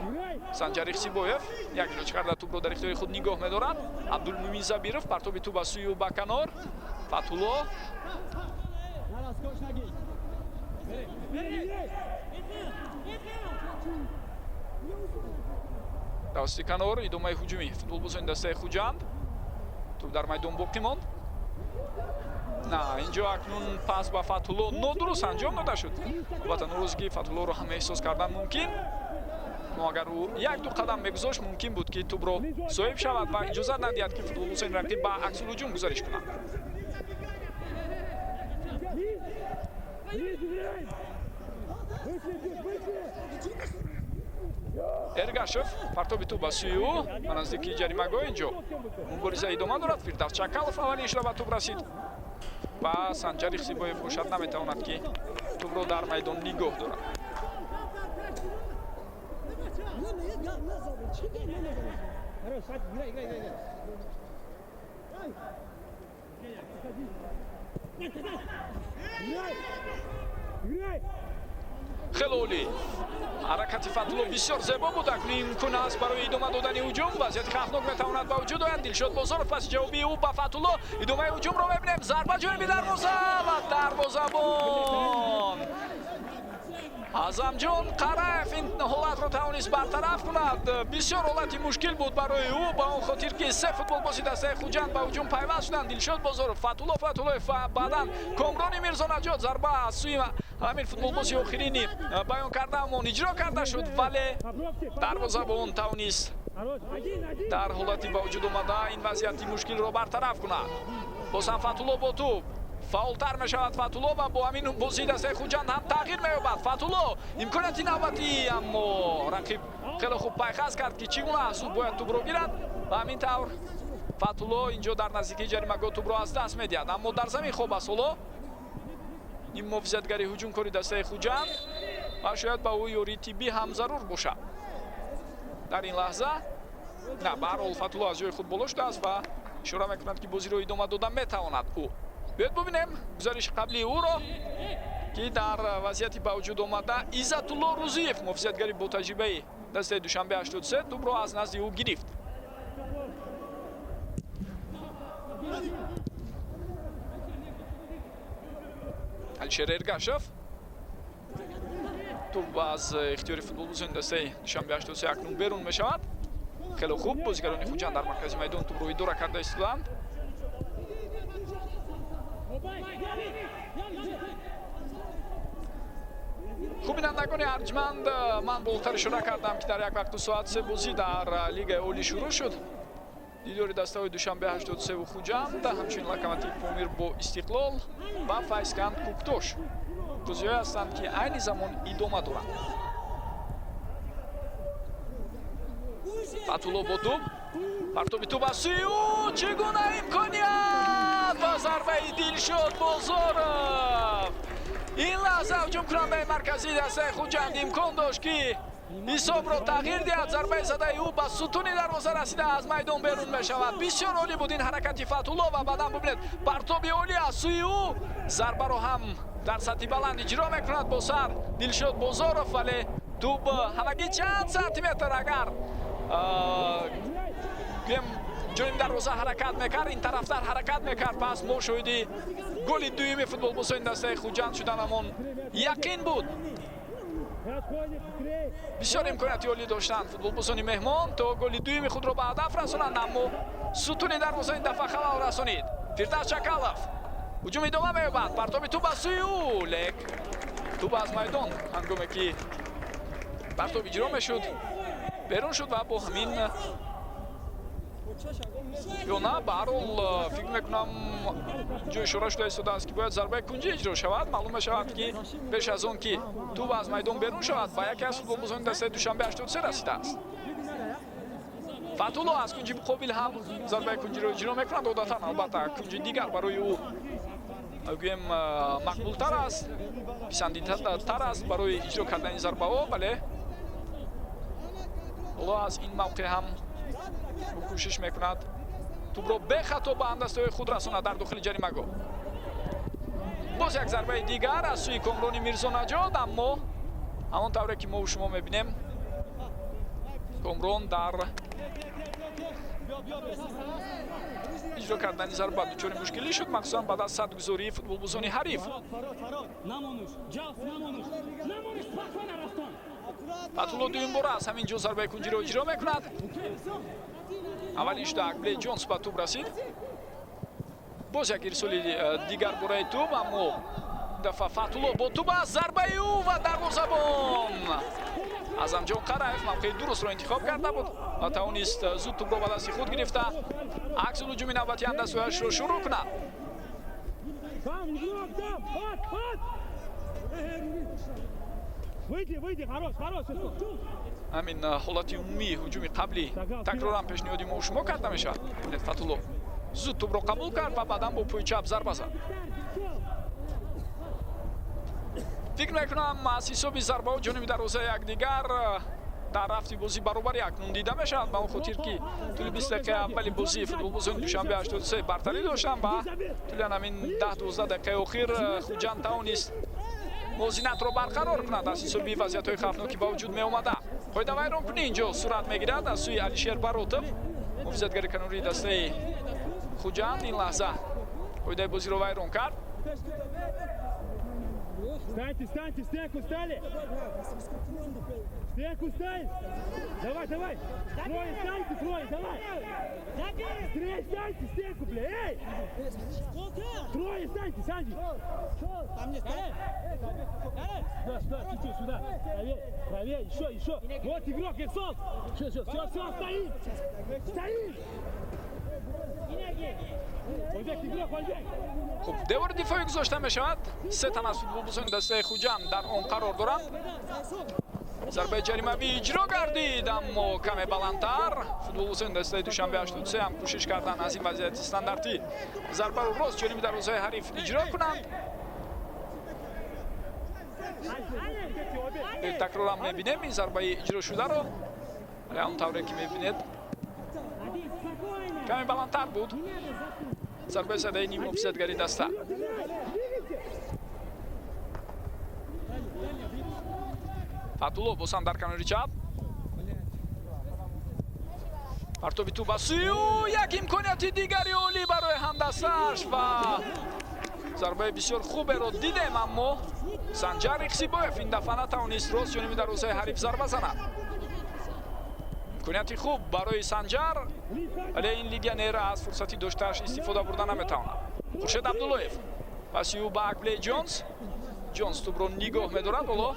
Играй! Санҷар Ихсибоев як илоҷ карда тӯбро дар ихтиёри худ нигоҳ медорад. Абдулмумин Забиров, партоби тӯб аз сӯи ӯ ба канор. Фатҳулло. Эй! Тавассути канор идомаи ҳуҷуми футболбозони дастаи Хуҷанд. Тӯб дар майдон боқӣ монд. На, инҷо акнун пас ба Фатҳулло нодуруст анҷом дода шуд. Албатта, норозигии Фатҳуллоро ҳам эҳсос кардан мумкин, аммо агар ӯ як ду қадам мегузошт, мумкин буд, ки тӯбро соҳиб шавад ва иҷозат надиҳад, ки футболбозони рақиб ба аксулҳуҷум гузариш кунанд. Ближе, играй! Вышли, вышли! Эргашев, партоби тӯб ба сӯи ӯ ба наздикии ҷаримагоҳ. Инҷо мубориза идома дорад. Фирдавс Чакалов аввалин шуда ба тӯб расид ва Санҷар Ихсибоев бошад, наметавонад, ки тӯбро дар майдон нигоҳ дорад. Хорош, Фатих, играй, играй, играй! Играй! Играй! Хеле олӣ, ҳаракати Фатулло бисёр зебо буд. Акнун имкон аст барои идома додани ҳуҷум. Вазъияти хавфнок метавонад ба вуҷуд ояд. Дилшод Бозоров, паси ҷавоби ӯ ба Фатулло. Идомаи ҳуҷумро мебинем. Зарба ҷониби дарвоза ва дарвозабон Аъзамҷон Қараев ин ҳолатро тавонист бартараф кунад. Бисёр ҳолати мушкил буд барои ӯ, ба он хотир ки се футболбози дастаи Хуҷанд ба ҳуҷум пайваст шуданд: Дилшод Бозоров, Фатулло Фатуллоев ва баъдан Комрони Мирзонаҷот. Зарба аз сӯи ҳамин футболбози охирини баён кардаамон иҷро карда шуд, вале дарвозабон тавонист Хорош, один, один! дар ҳолати ба вуҷуд омада ин вазъияти мушкилро бартараф кунад. Боз ҳам Фатулло бо тӯб. Фаъолтар мешавад Фатулло ва бо ҳамин бозии дастаи Хуҷанд ҳам тағйир меёбад. Фатулло, имконияти навбатӣ, аммо рақиб хеле хуб пайхас кард, ки чӣ гуна аз ӯ бояд тӯбро гирад. Ва ҳамин тавр Фатулло инҷо дар наздикии ҷаримагоҳ тӯбро аз даст медиҳад, аммо дар замин хоб аст ҳоло ин муҳофизатгари ҳуҷумкори дастаи Хуҷанд ва шояд ба ӯ ёрии тиббӣ ҳам зарур бошад дар ин лаҳза. На, ба ҳар ҳол Фатулло аз ҷои худ боло шудааст ва ишора мекунад, ки бозиро идома дода метавонад ӯ. Биёед бубинем гузариши қаблии ӯро, ки дар вазъияти ба вуҷуд омада Иззатулло Рӯзиев, муҳофизатгари ботаҷрибаи дастаи Душанбе 83, тӯбро аз назди ӯ гирифт. Алишер Эргашев, тӯб аз ихтиёри футболбозони дастаи Душанбе 83 акнун берун мешавад. Хеле хуб бозигарони Хуҷанд дар маркази майдон тӯбро идора карда истодаанд. Хуб, бинандагони арҷманд, ман болотар ишора кардам, ки дар як вақту соат се бозӣ дар Лигаи олӣ шурӯъ шуд: дидори дастаҳои Душанбе 83 Хуҷанд, ҳамчунин Локомотив Помир бо Истиқлол ва Файзканд Куктош бозиҳое ҳастанд, ки айни замон идома доранд. Фатулло бо тӯб, партоби тӯб аз сӯи ӯ, чӣ гуна имконият ва зарбаи Дилшод Бозоров! Ин лаҳза ҳуҷумкунандаи марказии дастаи Хуҷанд имкон дошт, ки Ҳисобро тағйир диҳад. Зарбаи задаи ӯ ба сутуни дарвоза расида, аз майдон берун мешавад. Бисёр олӣ буд ин ҳаракати Фатулло ва баъдан бубинед, партоби олӣ аз сӯи ӯ, зарбаро ҳам дар сатҳи баланд иҷро мекунад бо сар Дилшод Бозоров, вале тӯб ҳамагӣ чанд сантиметр агар гӯем ҷониби дарвоза ҳаракат мекард, ин тарафтар ҳаракат мекард, пас мо шоҳиди голи дуюми футболбозони дастаи Хуҷанд шуданамон яқин буд. Бисёр имконияти олӣ доштанд футболбозони меҳмон то голи дуюми худро ба ҳадаф расонанд, аммо сутуни дарвоза ин дафъа халал расонид. Фирдавс Чакалов, ҳуҷум идома меёбад, партоби тӯб аз сӯи ӯ, лек тӯб аз майдон ҳангоме ки партоб иҷро мешуд берун шуд ва бо ҳамин ё на, ба ҳар ҳол фикр мекунам, ҷо ишора шуда истодааст, ки бояд зарбаи кунҷӣ иҷро шавад. Маълум мешавад, ки пеш аз он ки тӯб аз майдон берун шавад, ба яке аз футболбозони дастаи Душанбе 83 расидааст. Фатулло аз кунҷи муқобил ҳам зарбаи кунҷиро иҷро мекунад. Одатан, албатта, кунҷи дигар барои ӯ гӯем мақбултар аст, писандидатар аст барои иҷро кардани зарбаҳо, вале ҳоло аз ин мавқеъ ҳам ӯ кӯшиш мекунад тӯбро бехато ба ҳамдастаҳои худ расонад дар дохили ҷаримагоҳ. Боз як зарбаи дигар аз сӯи Комрони Мирзонаҷод, аммо ҳамон тавре ки мо шумо мебинем, Комрон дар иҷро кардани зарба дучори мушкилӣ шуд, махсусан баъд аз садгузории футболбозони ҳариф. Фатулло дуюм бора аз ҳамин ҷо зарбаи кунҷиро иҷро мекунад. Аввалин шуда Акблей Ҷонс ба тӯб расид. Боз як ирсоли дигар бораи тӯб, аммо дафъа Фатулло бо тӯб аст, зарбаи ӯ ва дарвозабон Азамҷон Қараев мавқеи дурустро интихоб карда буд ва тавонист зуд тӯбро ба дасти худ гирифта, аксул ҳуҷуми навбати ҳамдастҳояшро шурӯъ кунад. Ҳамин ҳолати умумии ҳуҷуми қаблӣ такроран пешниҳоди мо шумо карда мешавад. Фатулло зуд тӯбро қабул кард ва баъдан бо пӯи чап зарба зад. Фикр мекунам, аз ҳисоби зарбаҳо ҷониби дарвозаи якдигар дар рафти бозӣ баробари акнун дида мешавад, ба он хотир ки тӯли 20 дақиқаи аввали бозӣ футболбозони Душанбе 83 бартарӣ доштанд ва тӯли ҳамин 10-12 дақиқаи охир Хуҷанд тавонист мувозинатро барқарор кунад аз ҳисоби вазъиятҳои хавфнок, ки ба вуҷуд меомада. Қоидавайронкунӣ инҷо сурат мегирад аз сӯи Алишер Баротов, муҳофизатгари канории дастаи Хуҷанд. Ин лаҳза қоидаи бозиро вайрон кард. Встаньте, встаньте, стенку стали! Стенку стали! Давай, давай! Трое, встаньте, трое, давай! Трое, встаньте, стенку, бля, эй! Трое, встаньте, Санди! Сюда, сюда, чуть-чуть, сюда! Правее, правее, еще, еще! Вот игрок, Эксол! Все, все, все, все, стоит! Стоит! Хуб, девори дифоӣ гузошта мешавад. Се тан аз футболбозони дастаи Хуҷанд дар он қарор доранд. Зарбаи ҷаримавӣ иҷро гардид, аммо каме баландтар. Футболбозони дастаи Душанбе 83 ҳам кӯшиш карданд аз ин вазъияти стандартӣ зарбаро рост ҷониби дарвозаи ҳариф иҷро кунанд. Такроран мебинем ин зарбаи иҷрошударо, вале ҳамон тавре ки мебинед, каме баландтар буд зарбаи задаи ниммуҳофизатгари даста. Фатулло боз ҳам дар канори чап, партоби тӯб ба сӯи ӯ, як имконияти дигари олӣ барои ҳамдастааш ва зарбаи бисёр хуберо дидем, аммо Санҷар Иқсибоев ин дафъа натавонист рост ҷониби дарвозаи ҳариф зарба занад. Имконияти хуб барои Санҷар, вале ин легионер аз фурсати доштааш истифода бурда наметавонад. Хуршед Абдуллоев паси ӯ ба Акблей Ҷонс. Ҷонс тӯбро нигоҳ медорад, ҳоло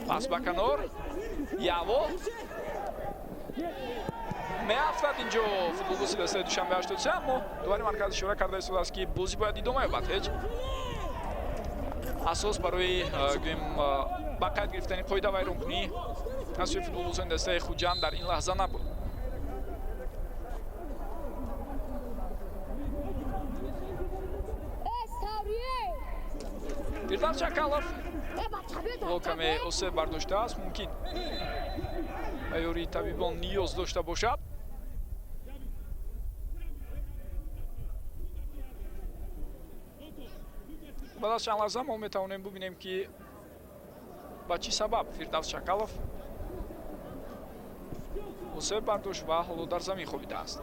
пас ба канор Яво меафтад. Инҷо футболбози дастаи Душанбе 83, аммо довари марказ ишора карда истодааст, ки бозӣ бояд идома ёбад. Ҳеҷ асос барои гӯем ба қайд гирифтани қоида вайронкунӣ аз сӯи футболбозони дастаи Хуҷанд дар ин лаҳза набуд. Фирдавс Чакалов Ҳоло каме осеб бардоштааст, мумкин ба ёрии табибон ниёз дошта бошад. Баъд аз чанд лаҳза мо метавонем бубинем, ки ба чӣ сабаб Фирдавс Чакалов осеб бардошт ва ҳоло дар замин хобидааст.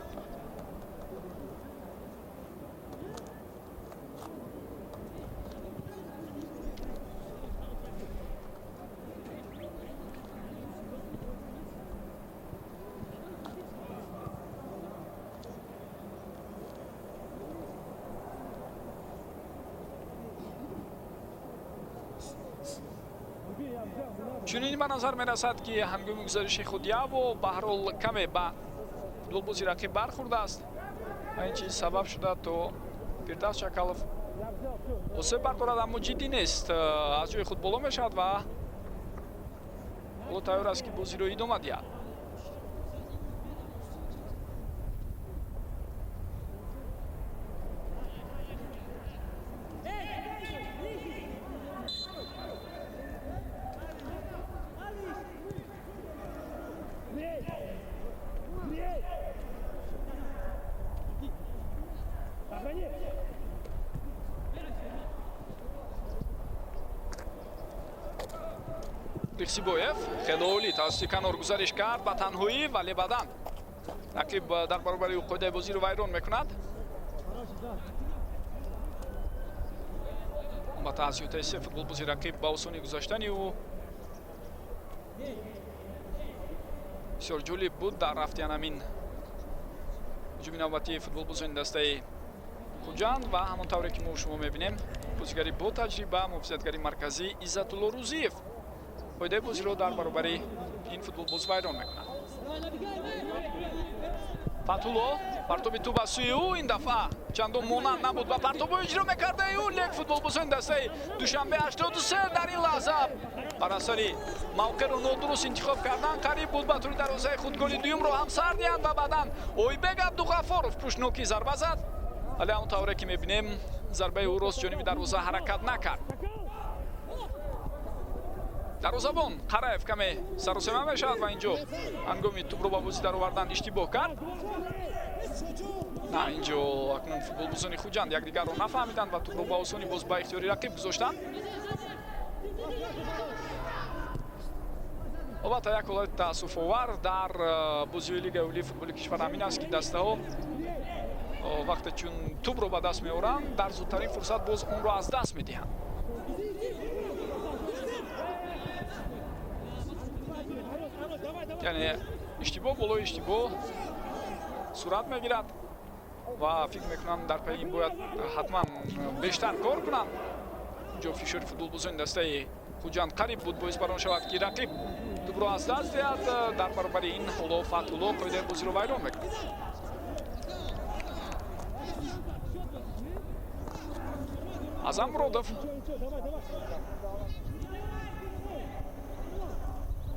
Чунин ба назар мерасад, ки ҳангоми гузариши худ Яво ба ҳар ҳол каме ба футболбози рақиб бархӯрдааст ва ин чиз сабаб шуда, то Фирдавс Чакалов осеб бардорад, аммо ҷиддӣ нест. Аз ҷои худ боло мешавад ва ҳоло тайёр аст, ки бозиро идома диҳад. Рихсибоев хеле олӣ тавассути канор гузариш кард ба танҳоӣ, вале баъдан рақиб дар баробари ӯ қоидаи бозиро вайрон мекунад. Албатта, аз ҳиётаи се футболбози рақиб ба осонӣ гузаштани ӯ бисёр ҷолиб буд. Дар рафти анамин ҳуҷуми навбатии футболбозони дастаи Хуҷанд ва ҳамон тавре ки мо шумо мебинем, бозигари бо таҷриба, муҳофизатгари марказӣ Иззатулло Рӯзиев қоидаи бозиро дар баробари ин футболбоз вайрон мекунад. Фатулло, партоби тӯб аз сӯи ӯ ин дафъа чандон монанд набуд ва партобо иҷро мекардаи ӯ, лек футболбозони дастаи Душанбе 83 дар ин лаҳза бар асари мавқеъро нодуруст интихоб кардан қариб буд ба тури дарвозаи худ голи дуюмро ҳам сар диҳанд ва баъдан Ойбек Абдуғаффоров пушнокӣ зарба зад, вале ҳамон тавре ки мебинем, зарбаи ӯ рост ҷониби дарвоза ҳаракат накард. Дарвозабон Қараев каме саросема мешавад ва инҷо ҳангоми тӯбро ба бозӣ даровардан иштибоҳ кард. На, инҷо акнун футболбозони Хуҷанд якдигарро нафаҳмиданд ва тӯбро ба осонӣ боз ба ихтиёри рақиб гузоштанд. Албатта, як ҳолати таассуфовар дар бозиҳои Лигаи олии футболи кишвар ҳамин аст, ки дастаҳо вақте чун тӯбро ба даст меоранд, дар зудтарин фурсат боз онро аз даст медиҳанд. Яъне иштибоҳ болои иштибоҳ сурат мегирад ва фикр мекунам, дар пайи ин бояд ҳатман бештар кор кунанд. Инҷо фишори футболбозони дастаи Хуҷанд қариб буд боис бар он шавад, ки рақиб тӯбро аз даст диҳад. Дар баробари ин ҳоло Фатҳулло қоидаи бозиро вайрон мекунад. Азам Муродов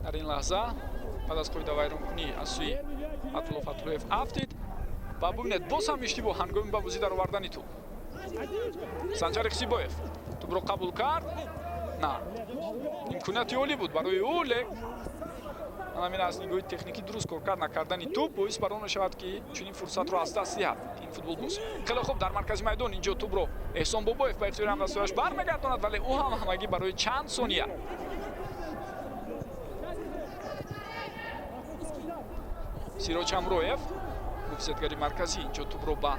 дар ин лаҳза баъд аз қоидавайронкунӣ аз сӯи Фатулло Фатуллоев афтид ва бубинед, боз ҳам иштибоҳ ҳангоми ба бозӣ даровардани тӯб. Санҷар Ихсибоев тӯбро қабул кард. На, имконияти олӣ буд барои ӯ, лек ҳамин аз нигоҳи техникӣ дуруст коркард накардани тӯб боис бар он мешавад, ки чунин фурсатро аз даст диҳад ин футболбоз. Хеле хуб дар маркази майдон инҷо тӯбро Эҳсон Бобоев ба ихтиёри ҳамдастояш бармегардонад, вале ӯ ҳам ҳамагӣ барои чанд сония. Сироҷ Ҳамроев, муҳофизатгари марказӣ, инҷо тӯбро ба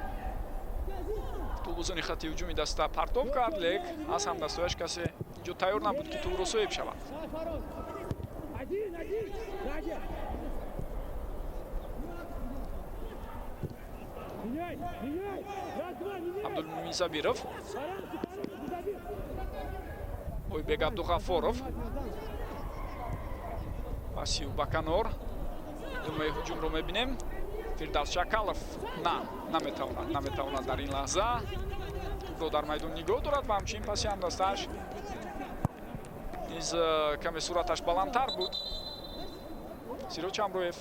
футболбозони хатти ҳуҷуми даста партоб кард, лек аз ҳамдастояш касе инҷо тайёр набуд, ки тӯбро соҳиб шавад. Один, один, сзади. Меняй, меняй. Раз, два, меняй. Абдулмумин Сабиров. Пораньше, пораньше, Забир. Ойбек Абдуғаффоров, пасив ба канор. Думаи ҳуҷумро мебинем. Фирдавс Чакалов на, наметавонад дар ин лаҳза тӯбро дар майдон нигоҳ дорад ва ҳамчунин паси ҳамдастааш низ каме суръаташ баландтар буд. Сироҷ Ҳамроев,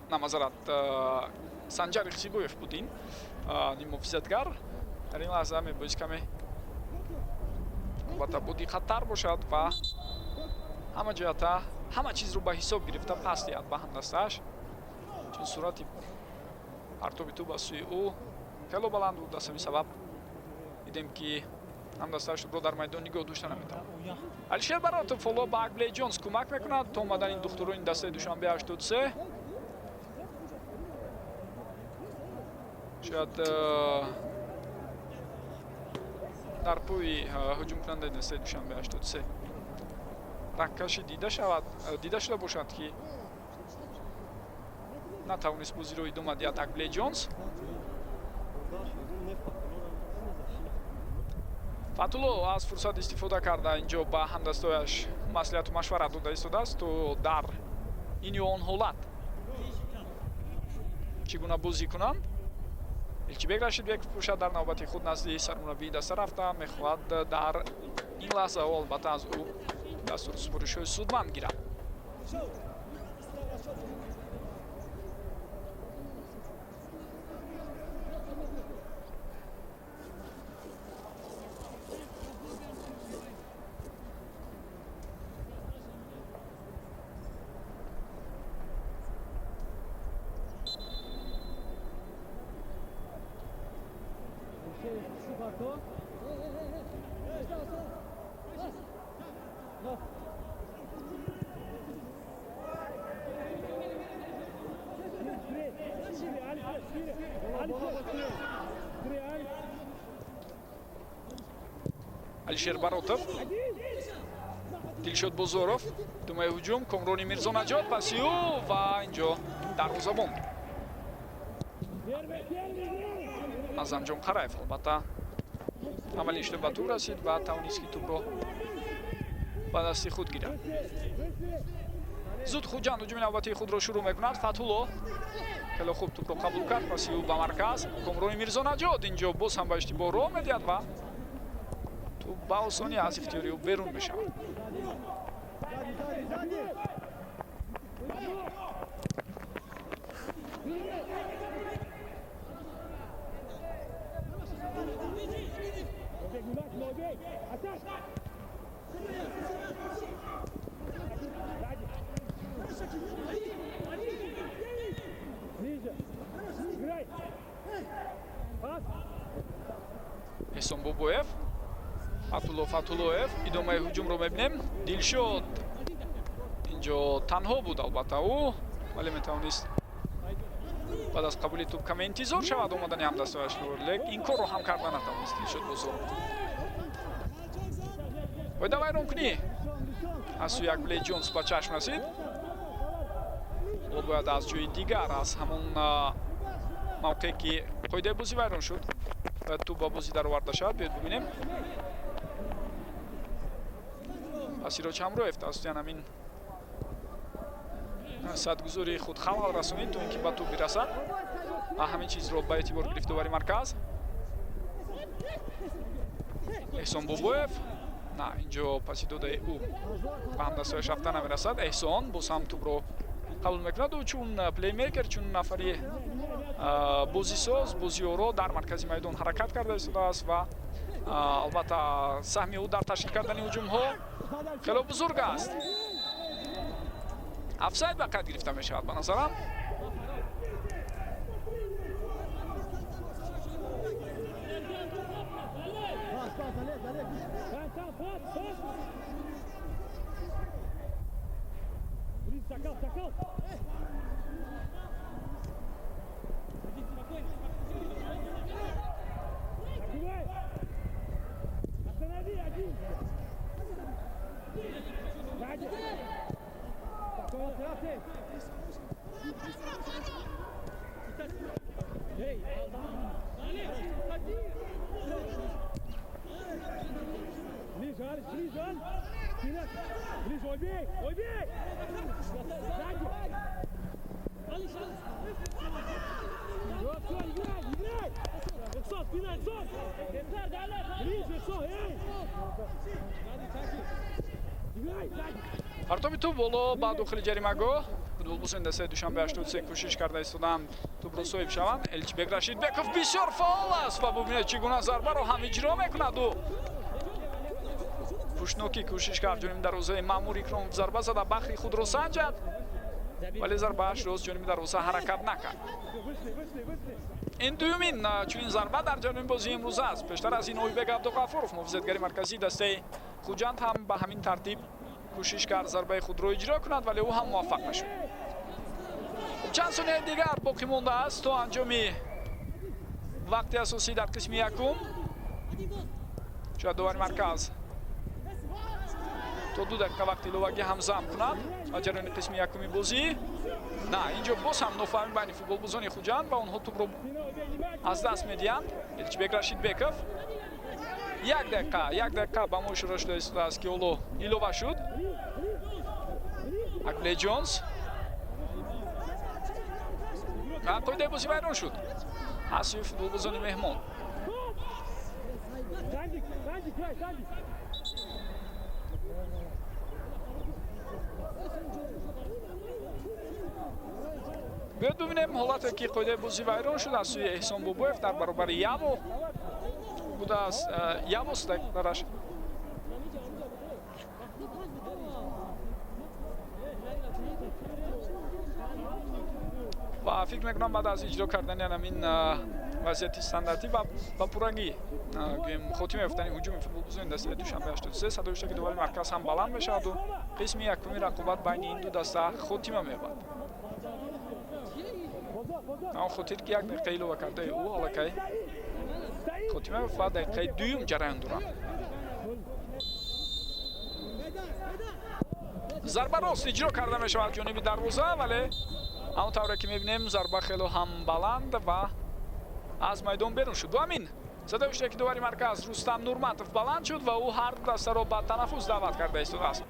на, мазарат, Санҷар Ихсибоев буд ин ниммуҳофизатгар. Дар ин лаҳза мебоист каме Албатта, бодиққаттар бошад ва ҳама ҷиҳата ҳама чизро ба ҳисоб гирифта пас диҳад ба ҳамдастааш, чун суръати партоби тӯб аз сӯи ӯ хело баланд буд. Аз ҳамин сабаб дидем, ки ҳамдастааш тӯбро дар майдон нигоҳ дошта наметавонад. Алишер Баротов ҳоло ба Акблей Ҷонс кӯмак мекунад то омадани духтурони дастаи Душанбе 83. Шояд дар пӯи ҳуҷумкунандаи дастаи Душанбе 83 рагкашӣ дида шавад, дида шуда бошад, ки натавонист бозиро идома диҳад Акблей Ҷонс. Фатулло аз фурсат истифода карда, инҷо ба ҳамдастояш маслиҳату машварат дода истодааст, то дар ин ё он ҳолат чӣ гуна бозӣ кунанд. Элчибек Рашидбеков бошад, дар навбати худ назди сармураббии даста рафта, мехоҳад дар ин лаҳзаҳо, албатта, аз ӯ дастуру супоришҳои судманд гирад. Алишер Баротов, Дилшод Бозоров, думаи ҳуҷум, Комрони Мирзонаҷот, паси ӯ ва инҷо дарвозабон Азамҷон Қараев, албатта, аввалин шуда ба тӯб расид ва тавонист, ки тӯбро ба дасти худ гирад. Зуд Хуҷанд ҳуҷуми навбатии худро шурӯъ мекунад. Фатҳулло хеле хуб тӯбро қабул кард, паси ӯ ба марказ, Комрони Мирзонаҷот инҷо боз ҳам ба иштибоҳ роҳ медиҳад ва тӯб ба осонӣ аз ихтиёри ӯ берун мешавад. Эҳсон Бобоев, Фатулло Фатуллоев, идомаи ҳуҷумро мебинем. Дилшод инҷо танҳо буд, албатта, ӯ, вале метавонист баъд аз қабули тӯб каме интизор шавад омадани ҳамдастояшро, лек ин корро ҳам карда натавонист Дилшод Бозоров. Қоида вайронкунӣ аз сӯи Акблей Ҷонс ба чашм расид. Ҳоло бояд аз ҷои дигар, аз ҳамон мавқее ки қоидаи бозӣ вайрон шуд, бояд тӯб ба бозӣ дароварда шавад. Биёед бубинем. Сироҷ Ҳамроев тавассути ҳамин садгузори худ халал расонид, то ин ки ба тӯб бирасад ва ҳамин чизро ба эътибор гирифт довари марказ. Эҳсон Бобоев, на, инҷо паси додаи ӯ ба ҳамдастҳояш рафта намерасад. Эҳсон боз ҳам тӯбро қабул мекунад. Ӯ чун плеймейкер, чун нафари бозисоз, бозиёро дар маркази майдон ҳаракат карда истодааст ва, албатта, саҳми ӯ дар ташкил кардани ҳуҷумҳо хело бузург аст. Офсайд ба қайд гирифта мешавад, ба назарам. Партоби тӯб боло ба дохили ҷаримагоҳ. Футболбозони дастаи Душанбе 83 кӯшиш карда истоданд тӯбро соҳиб шаванд. Элчибек Рашидбеков бисёр фаъол аст ва бубинед, чӣ гуна зарбаро ҳам иҷро мекунад ӯ. Пуштнокӣ кӯшиш кард ҷониби дарвозаи Маъмур Икромов зарба зада бахри худро санҷад, вале зарбааш рост ҷониби дарвоза ҳаракат накард. Ин дуюмин чунин зарба дар ҷараёни бозии имрӯза аст. Пештар аз ин Ойбек Абдуғафуров, муҳофизатгари марказии дастаи Хуҷанд, ҳам ба ҳамин тартиб кӯшиш кард зарбаи худро иҷро кунад, вале ӯ ҳам муваффақ нашуд. Чанд сонияи дигар боқӣ мондааст то анҷоми вақти асосӣ дар қисми якум. Шояд довари марказ то 2 дақиқа вақти иловагӣ ҳам зам кунад ба ҷараёни қисми якуми бозӣ. На, инҷо боз ҳам нофаҳмӣ байни футболбозони Хуҷанд ва онҳо тӯбро аз даст медиҳанд. Элчибек Рашидбеков 1 дақиқа, 1 дақиқа ба мо ишора шуда истодааст, ки ҳоло илова шуд. Акле Ҷонс ва қоидаи бозӣ вайрон шуд аз сӯи футболбозони меҳмон. Биёед бибинем ҳолате ки қоидаи бозӣ вайрон шуд аз сӯи Эҳсон Бобоев дар баробари Яво будааст. Явос дараш ва фикр мекунам баъд аз иҷро кардани ҳамин вазъияти стандартӣ ва ба пуррангӣ гӯем хотима ёфтани ҳуҷуми футболбозони дастаи Душанбе 83, садои ки довари марказ ҳам баланд мешаваду қисми якуми рақобат байни ин ду даста хотима меёбад. Он хотир ки 1 дақиқа илова кардаи ӯ аллакай хотима ёфт ва дақиқаи дуюм ҷараён дорад. Зарба рост иҷро карда мешавад ҷониби дарвоза, вале ҳамон тавре ки мебинем зарба хело ҳам баланд ва аз майдон берун шуд. Ва ҳамин садои ки довари марказ Рустам Нурматов баланд шуд ва ӯ ҳар ду дастаро ба танаффус даъват карда истодааст.